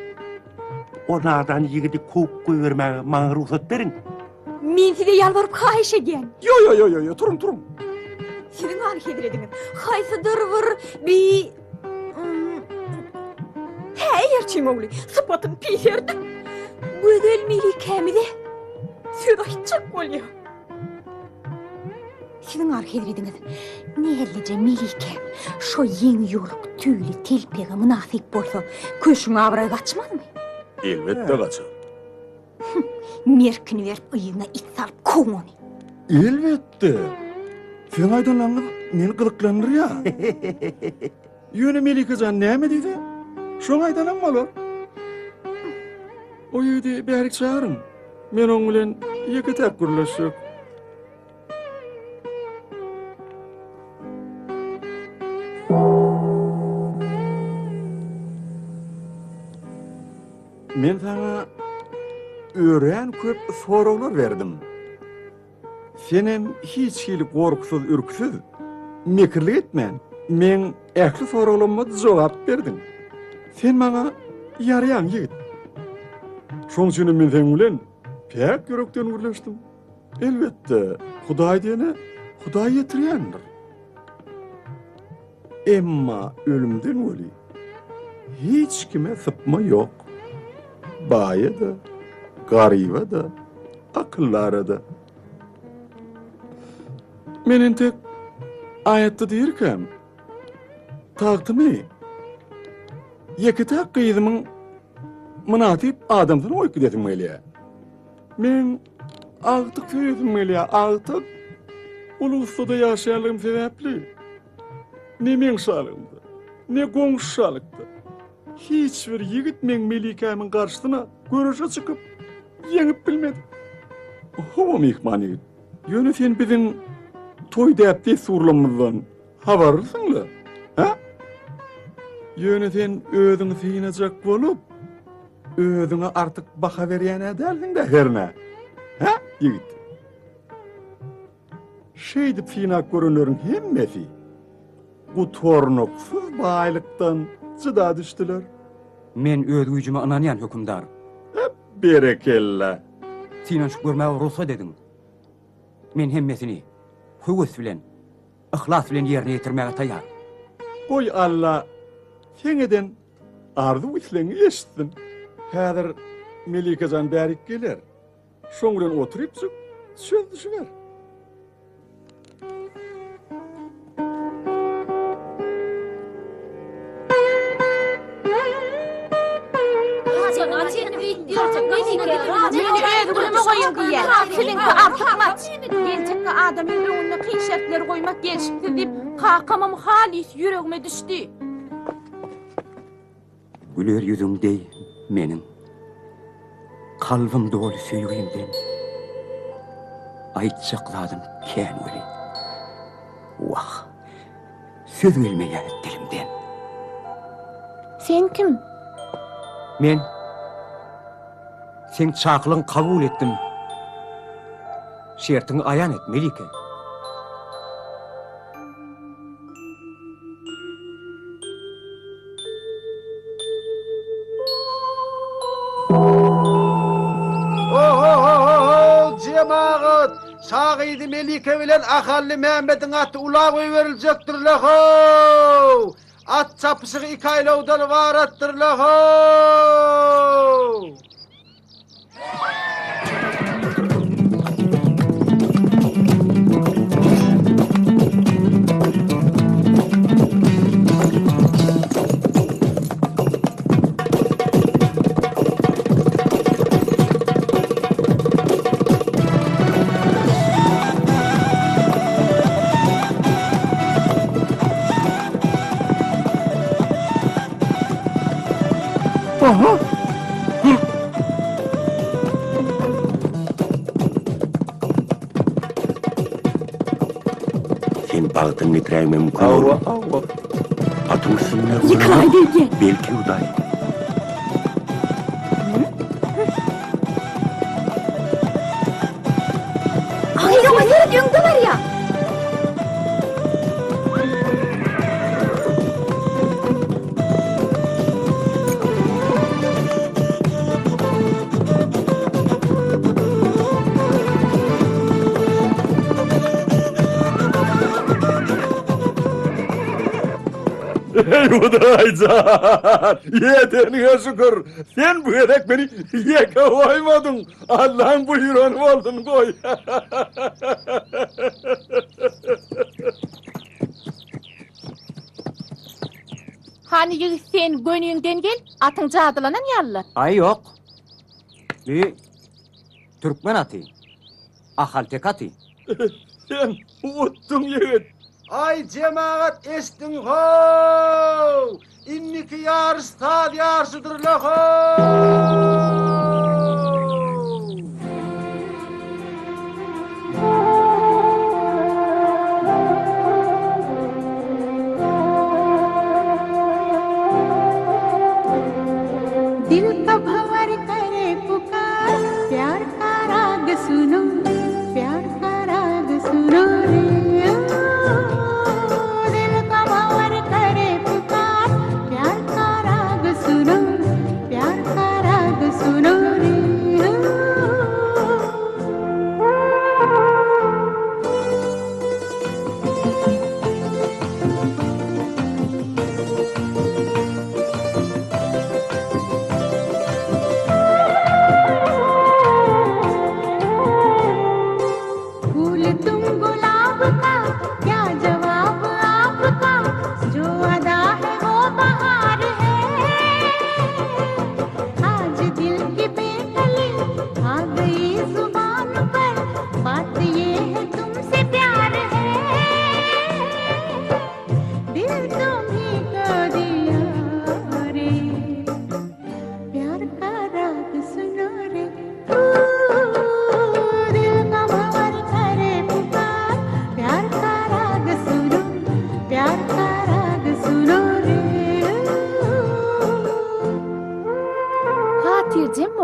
O nadan ýigidi kowup goýbermäge maňa rugsat beriň. Men size ýalbaryp haýyş edýän. Ýo, ýo, ýo, ýo, ýo, turuň, turuň. Siziň alyhezretiňiz, haýsydyr bir bi Hä, eýerçiň ogly, sypatyny piserdip, gözel melikämize söz aýtjak bolýar. Siziň alyhezrediňiz, näzlije melikäm şo ýeňi ýoluk tüýli telpege mynasyp bolsa, köşüň abraýy gaçmazmy? Elbetde gaçar. Merkini berip yzyna it salyp kowuň ony. Elbetde. Siziň aýdanlaryňyz meni gyzyklandyrýar. Ýöne Melike jan näme diýse, şoň aýdanam bolar. O ýigidi bärik çagyryň. Men oň bilen ýeke-täk gürleşjek. Men saňa örän köp soraglar berdim. Senem hiç hili gorkusyz-ürküsiz, mekirlik etmän, meň ähli soraglaryma jogap berdiň. Sen maňa ýaraýaň, ýigit. Şoň üçinem men seň bilen päk ýürekden gürleşdim. Elbetde, Hudaý diýene Hudaý ýetirýändir. Emma ölümden weli hiç kime sypma ýok. Baýa-da, garyba-da, akyldara-da. Men entek aýatda dirikäm, tagtymy ýeke-täk gyzymyň mynasyp adamsyna goýup gidesim gelýär. Meň agtyk söýesim gelýär, agtyk. Uly ussada ýaşaýanlygym sebäpli, ne meň şalygymda, ne goňşy şalykda hiç bir ýigit meň melikämiň garşysyna göreşe çykyp, ýeňip bilmedi. Hawa myhman ýigit. Ýöne sen biziň toý däp-dessurlarymyzdan habarlysyň-la, hä? Ýöne sen özüňi synajak bolup, özüňe artyk baha berýän-ä dälsiň-dä hernä, hä, ýigit? Şeýdip synap görenleriň hemmesi gutarnyksyz baýlykdan jyda düşdüler. Men öz güýjüme ynanýan, hökümdar. Berekella! Synanyşyp görmäge rugsat ediň. Men hemmesini höwes bilen, yhlas bilen ýerine ýetirmäge taýýar. Goý Alla seň eden arzuw-islegiňi eşitsin. Häzir Melikejan bärik geler. Şoň bilen oturypjyk söz düşüber. Meni öz günüme goýuň diýýär. Siziňki artykmaç. Geljekki adamyň öňünde kyn şertleri goýmak gelşiksiz diýip, kakamam halys ýüregime düşdi. Güler ýüzüň deý meniň. Kalbym doly söýgimden. Aýtjak zadym kän weli. Wah, söz gelmeýär dilimden. Sen kim? Men seň çakylygyňy kabul etdim. Şertiňi aýan et, Melike. Ho-ho-ho-ho-ho, jemagat! Şa gyzy Melike bilen Ahally Mämmediň aty ula goýberiljekdir-le-how! At çapyşygy iki aýlawdan ybaratdyr-le-how! Aha! Sen bagtyňy getiräýme mümkin Hawa, hawa. Atyň üstünde Ýykylaý diýýä. Belki Hudaý. Aý, oňa seret, öňde barýa. Eý Hudaý jan! Ýeteniňe şükür! Sen bu gezek meni ýeke goýmadyň! Allaň buýrany bolsun goý! Hany ýigit sen göniňden gel, atyň jadylanan ýaly-la. Aý ýok. Bi türkmen aty. Ahalteke aty. Sen utduň ýigit. Aý jemagat eşdiň how! Indiki ýaryş saz ýaryşydyrla how! Dil ka bhawar kare pukar pyar ka rag suno pyar ka rag suno re dil ka bhawar kare pukar pyar ka rag suno pyar ka rag suno re.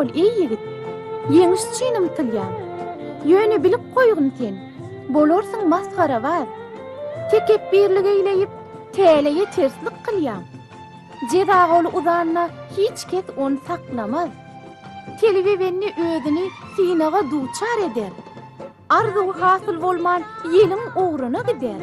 bol, eý ýigit! Ýeňiş üçin ymtylýaň. Ýöne bilip goýgun sen, bolarsyň masgarabaz. Tekepbirlik eýleýip, täleýe terslik kylýaň. Jeza goly uzanda hiç kes ony saklamaz. Telbe bende özüni synaga duçar eder. Arzuwy hasyl bolman ýeliň ugruna gider.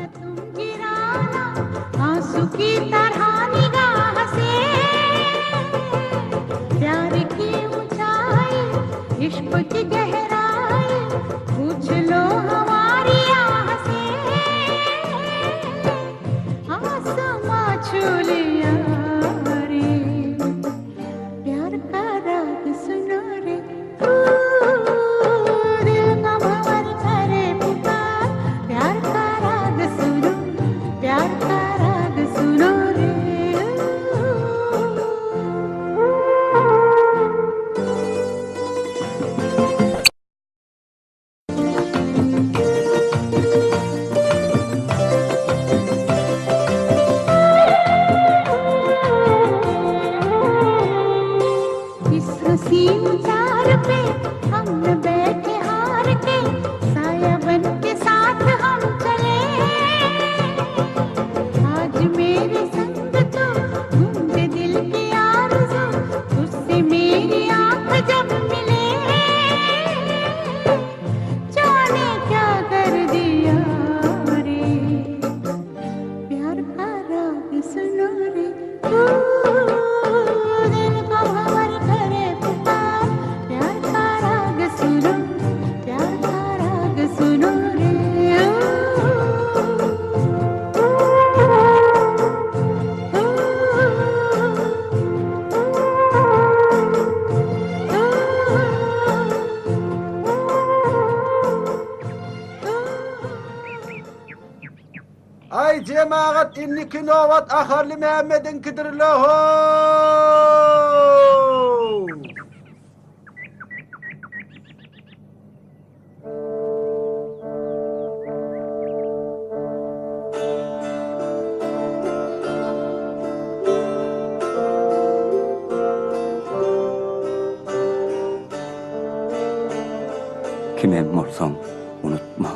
Aý jemagat indiki nobat Ahally Mämmediňkidirle how! Kimem bolsaň unutma.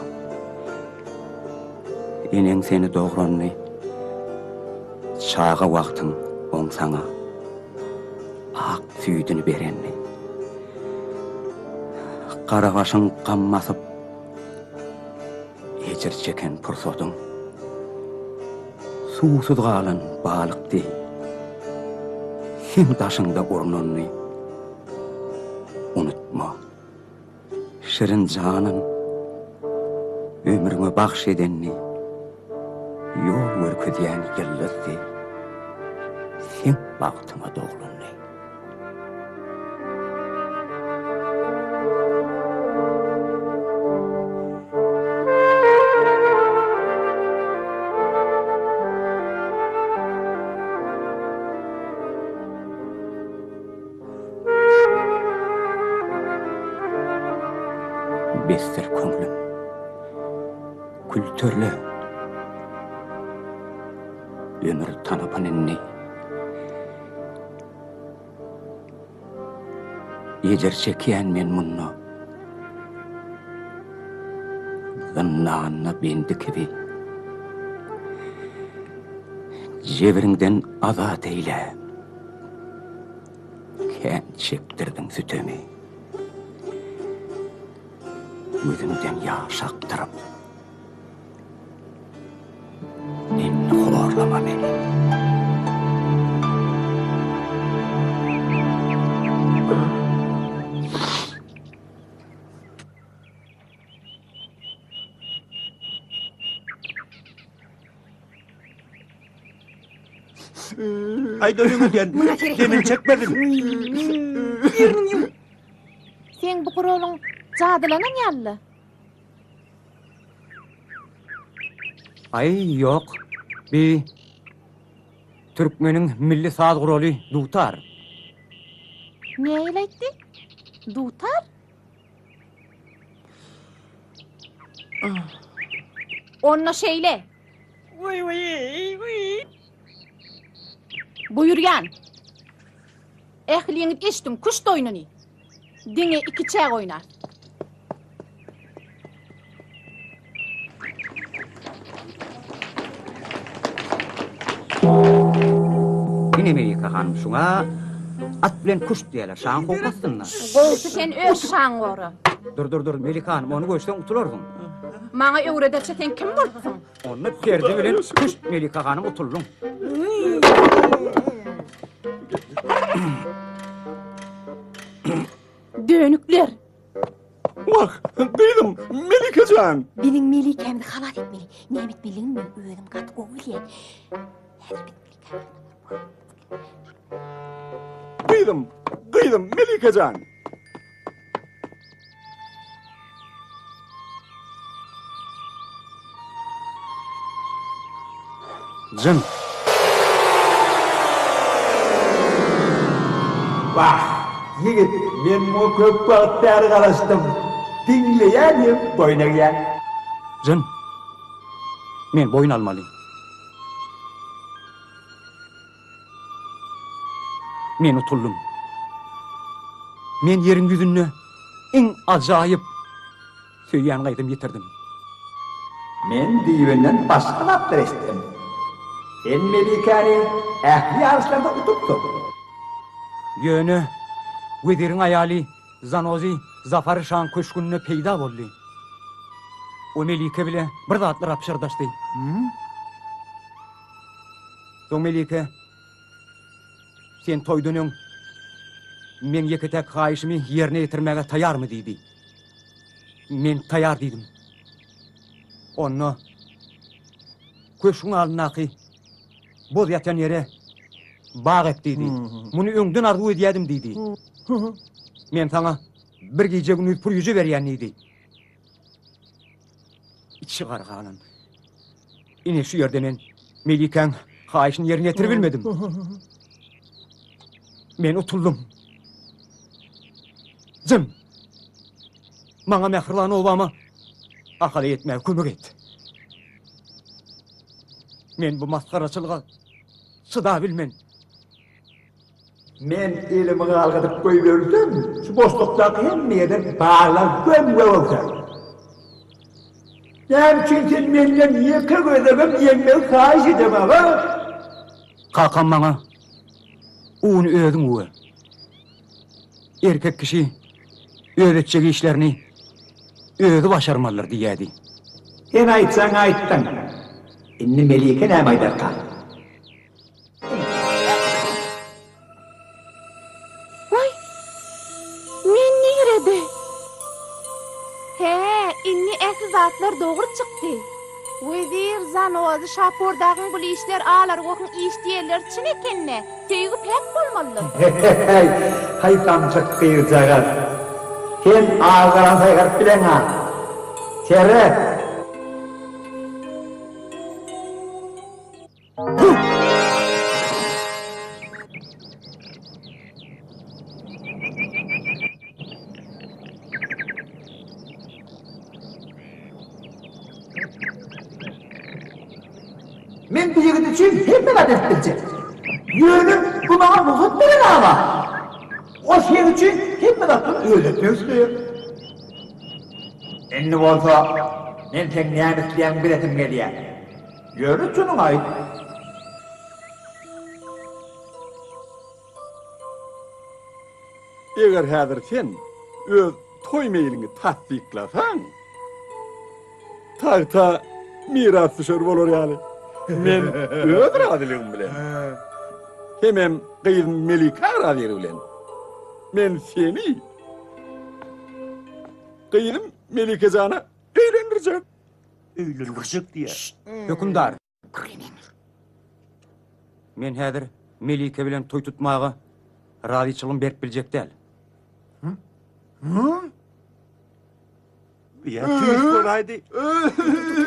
Eneň seni dogranyny çaga wagtyň oň saňa ak süýdüni berenini. Gara başyň gam basyp ejir çeken pursadyň suwsuz galan balyk deý seň daşyňda urnanyny unutma. Şirin janyn ömrüňe bagş edenini ýol görkezýän ýyldyzdy seň bagtyňa doglandy. Besdir köňlüm. Külterle. Ömür tanapyn indi. Ejir çekýän men munda. Zyndanda bendi kibi. Jebriňden azat eýle. Kän çekdirdiň sütemi. Gözüňden ýaş akdyryp. Indi horlama meni. Aýda öňe den. Demin çekmedim. Ýeriniň ýum. Seň bu guralyň jadylanan ýaly-la. Aý, ýok. Bi türkmeniň milli saz guraly dutar. Nähili aýtdy? Dutar? Onda şeýle. Buýurýan. Ähliňiz eşdiň küşt oýnuny. Diňe ikiçäk oýnarys. Ine Melike hanym şuňa at bilen küşt diýerler. Şaň howp astynda. Gowusy sen öz şaňy gora. Dur dur dur Melike hanym ony göçseň utularsyň. Maňa öwrederçe sen kim bolupsyň? Onda perde bilen küşt Melike hanym utuldyň. Dönükler! Wah, gyzym, Melike jan! Biziň Melikämizi halas etmeli. Näme etmelidigini men özüm gaty gowy bilýän. Häzir biz Melikämizi Gyzym, gyzym, Melike jan! Jyn. Wah, ýigit, men muňa köp wagt bäri garaşdym. Diňleýän hem boýun egýän. Jyn. Men boýun almaly. Men utuldym. Men ýeriň ýüzünde iň ajaýyp söýýän gyzymy ýitirdim. Men düýbünden başga zatlar eşitdim. Sen Melikäni ähli ýaryşlarda utupsyň. Ýöne weziriň aýaly Zanozi Zafar şaň köşgünde peýda boldy. O Melike bile bir zatlar pyşyrdaşdy. Soň Melike, Sen toýdan öň meň ýeke-täk haýyşymy ýerine ýetirmäge taýarmy diýdi. Men taýar diýdim. Onda köşgüň alnyndaky boz ýatan ýere bag ek diýdi. Muny öňden arzuw edýädim diýdi. Men saňa bir gije-gündiz purýuja berýän diýdi. Içi gargalan. Ine şu ýerde men Melikäň haýyşyny ýerine ýetiribilmedim. Men utuldym. Jyn! Maňa mähriban obama Ahala ýetmäge kömek et. Men bu masgaraçylyga çydabilmen. Men elimi galgadyp goýbersem, şu boşlukdaky hemme ýerden baglar göm-gök öwser. Näme üçin sen menden ýeke gezegem ýeňmegi haýyş edeňok, a? Kakam maňa, Uny özüň üwe. Erkek kişi öz etjek işlerini özi başarmalydyr diýýärdi. Sen aýtsaň aýtdyň. Indi Melike näme aýdarka? Waý, men nirede? Hä, indi ähli zatlar dogry çykdy. Wezir Zanozy Şapurdagyň bul işler alargohyň iş diýenleri çyn eken-dä. Söýgi päk bolmalydyr. He-he-heý, haý samsyk gyzjagaz. Sen agy-garany saýgaryp bileň-ä. Seret! Men bu ýigit üçin hemme zat edip biljek. Ýöne bu maňa rugsat beren aga. O seň üçin hemme zatdan özi etmek isleýär. Indi bolsa men seň näme isleýäňi bilesim gelýär. Ýöne çynyňy aýt. Eger häzir sen öz toý meýliňi tassyklasaň, tagta mirasdüşer bolar ýaly, men öz razylygym bilen, hemem gyzym Melikaň razylygy bilen, men seni gyzym Melikejana öýlendirjek. Öýlendirjek diýýär. Hökümdar! Men häzir Melike bilen toý tutmaga razyçylygym berip biljek däl. Ýa tüýs bolaýdy.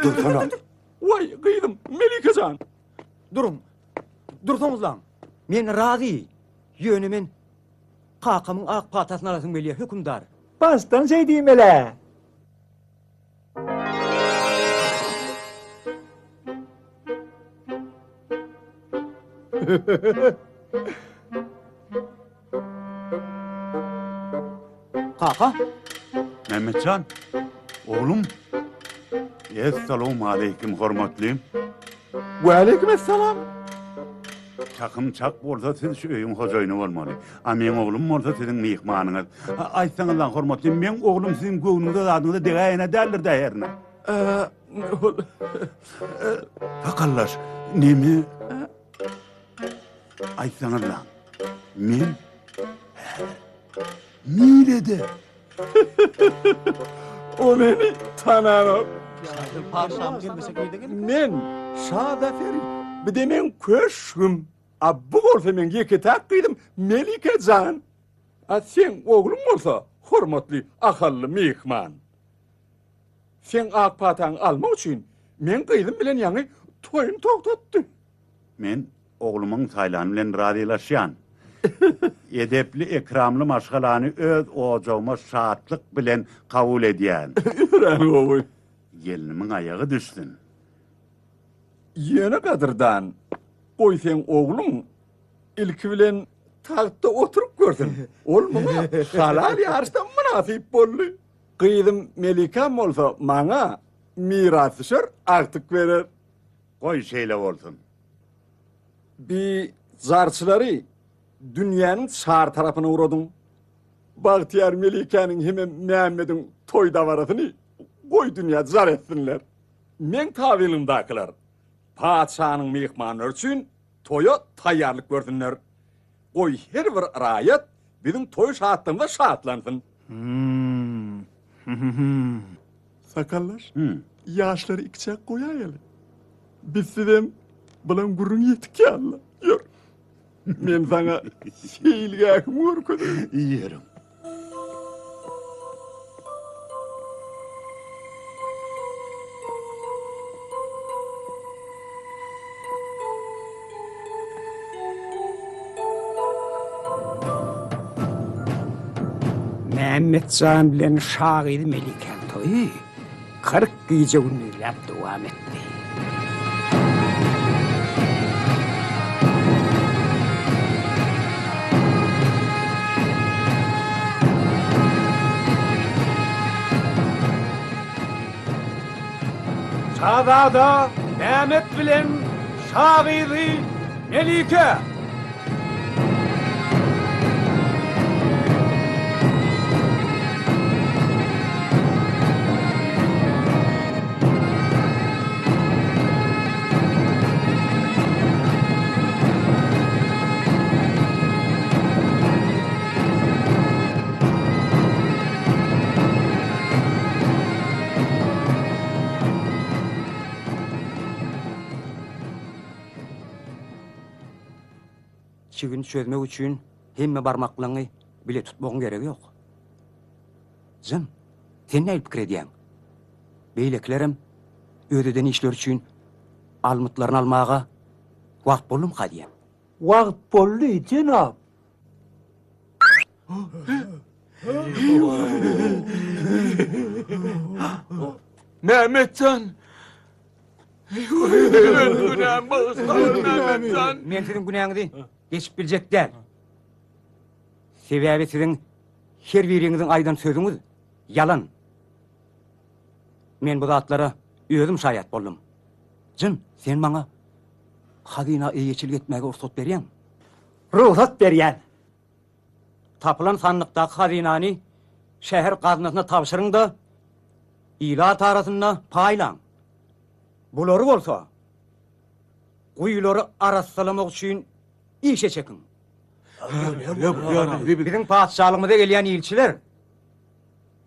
Dursana. Waý, gyzym, Melike jan! Duruň. Dursaňyzlaň. Men razy. Ýöne men kakamyň ak patasyny alasym gelýär, hökümdar. Başdan şeý diýmel-ä. Kaka? Mämmetjan, oglum. Essalawmaleýkim, hormatlym. Waleýkim essalam. Çakym çak bolsa siz şu öýüň hojaýyny bolmaly. A meň oglum bolsa siziň myhmanyňyz. Aýtsaňyzlaň hormatlym, meň oglum siziň göwnüňize zadyňyza degäýen-ä däldir-dä hernä? Ol Sakallaş, neme? Aýtsaňyzlaň, men häzir nirede? O meni tananok. Men Şa Zaferi, bu-da meň köşgüm. A bu bolsa meň ýeke-täk gyzym Melike jan. A seň ogluň bolsa hormatly ahally myhman. Seň ak pataňy almak üçin meň gyzym bilen ýaňy toýuny togtatdy. Men oglumyň saýlany bilen razylaşýan. Edepli-ekramly maşgalany öz ojagyma şatlyk bilen kabul edýän. Örän gowy. Gelnimiň aýagy düşsün. Ýöne gadyrdan, goý seň ogluň ilki bilen tagtda oturyp görsün. Ol muňa halal ýaryşda mynasyp boldy. Gyzym Melikam bolsa maňa mirasdüşer agtyk berer. Goý şeýle bolsun. Bi jarçylary dünýäniň çar tarapyna ugradyň. Bagtyýar Melikäniň hemem Mämmediň toý dabarasyny goý dünýä jar etsinler. Meň tabynymdakylar patyşanyň myhmanlary üçin toýa taýýarlyk görsünler. Goý her bir raýat biziň toý şatlygymyza şatlansyn. Sakaldaş, ýaşlary ikiçäk goýaýaly. Bizsizem bulaň gürrüňi ýetik ýaly-la. Ýör. Men saňa seýilgähimi görkezeýin. Ýörüň. Mämmetjan bilen şa gyzy Melikäň toýy 40 gije-gündizläp dowam etdi. Şazada Mehmet bilen şa gyzy Melike! Çigini çözmek üçin hemme barmaklaňy bile tutmagyň geregi ýok. Jyn, sen nähili pikir edýäň? Beýlekilerem öz eden işleri üçin almytlaryny almaga wagt boldumyka diýýän. Wagt boldy, jenap. Mehmetjan! Günämi bagyşla, Mehmetjan! Men siziň günäňizi geçip biljek däl. Sebäbi siziň her biriňiziň aýdan sözüňiz ýalan. Men bu zatlara özüm şaýat boldum. Jyn, sen maňa hazyna eýeçilik etmäge rugsat berýäňmi? Rugsat berýän. Tapylan sandykdaky hazynany şäher gaznasyna tabşyryň-da, ilat arasynda paýlaň. Bulary bolsa, guýulary arassalamak üçin işe çekiň. Biziň patyşalygymyza gelýän ilçiler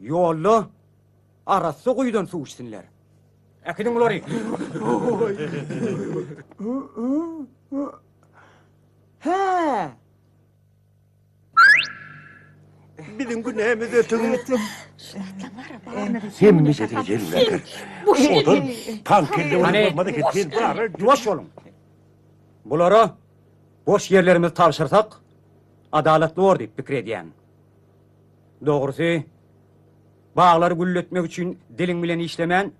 ýolda arassa guýudan suw içsinler. Äkidiň bulary! Hä! Biziň günämiz ötüň. Hemmesini jemlädir. Odan taňkelle bolmaz eken. Sen bara Ýuwaş boluň. Bulara boş ýerlerimizi tabşyrsak, adalatly bor diýip pikir edýän. Dogrusy, baglary gülletmek üçin diliň bilen işlemän,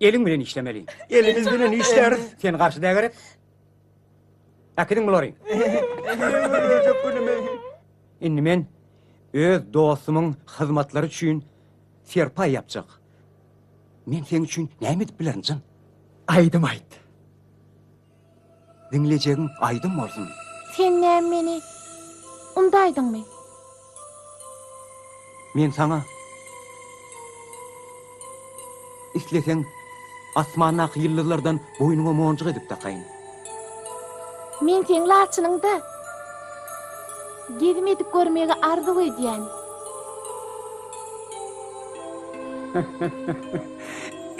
eliň bilen işlemeli. Elimiz bilen işläris. Sen garşy däl gerek? Äkidiň bulary. Indi men. Öz dostumyň hyzmatlary üçin serpaý ýapjak. Men seň üçin näme edip bilerin, jyn? Aýdym aýt. Diňlejegiň aýdym bolsun. Sen näme meni undaýdyňmy? Men saňa isleseň asmandaky ýyldyzlardan boýnuňa monjuk edip dakaýyn. Men seň laçynyňda gezim edip görmegi arzuw edýän.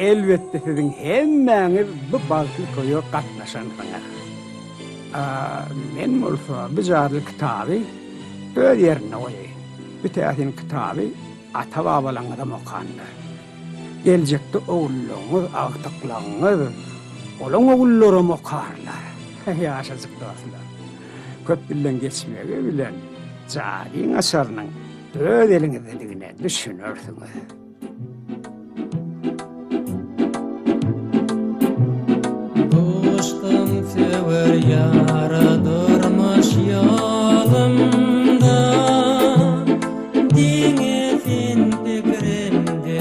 Elbetde siziň hemmäňiz bu bagtly toýa gatnaşansyňyz. A men bolsa bu jadyly kitaby öz ýerinde goýaýyn. Bu täsin kitaby ata-babalaňyzam okandyr. Geljekde ogullaryňyz, agtyklaryňyz, olaň ogullaram okarlar. Ýaşajyk dostlar. Köp ýyllaň geçmegi bilen jadyň açarynyň öz eliňizdedigine düşünersiňiz. Duşdum söwer ýara durmuş ýolumda Diňe sen pikirimde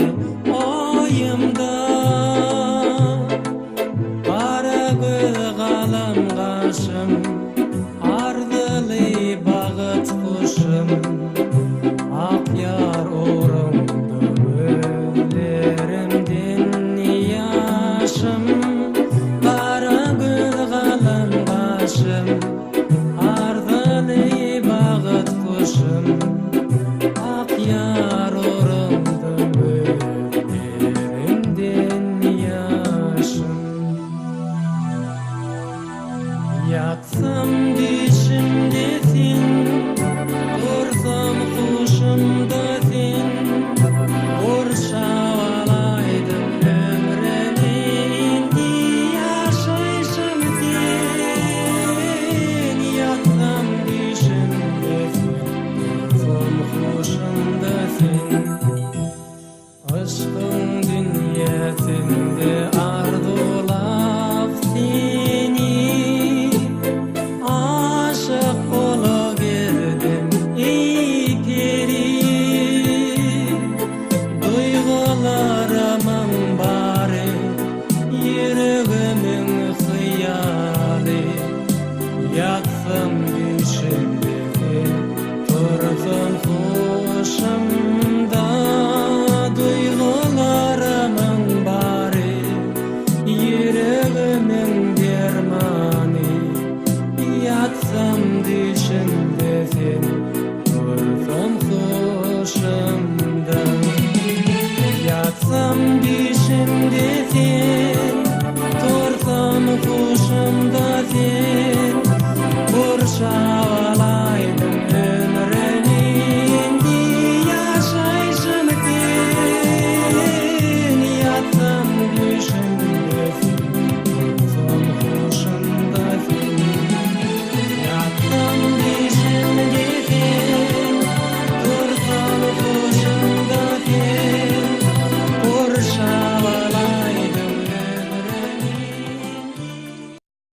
oýumda Gara göz galam gaşym Arzyly bagyt guşum Ak ýar ugrunda gözlerimden ýaşym Gara göz galam gaşym Arzyly bagyt guşum Ak ýar ugrunda gözlerimden ýaşym. Ýatsam düýşümde sen, tursam huşumda sen, Gurşap alaýdyň ömrümi indi ýaşaýşym sen. Ýatsam düýşümde sen, tursam huşumda sen. Yşkyň dünýäsinde arzuwlap seni, Aşyk bola gezdim, eý peri. Duýgularymyň bary ýüregimiň hyýaly, Ýatsam.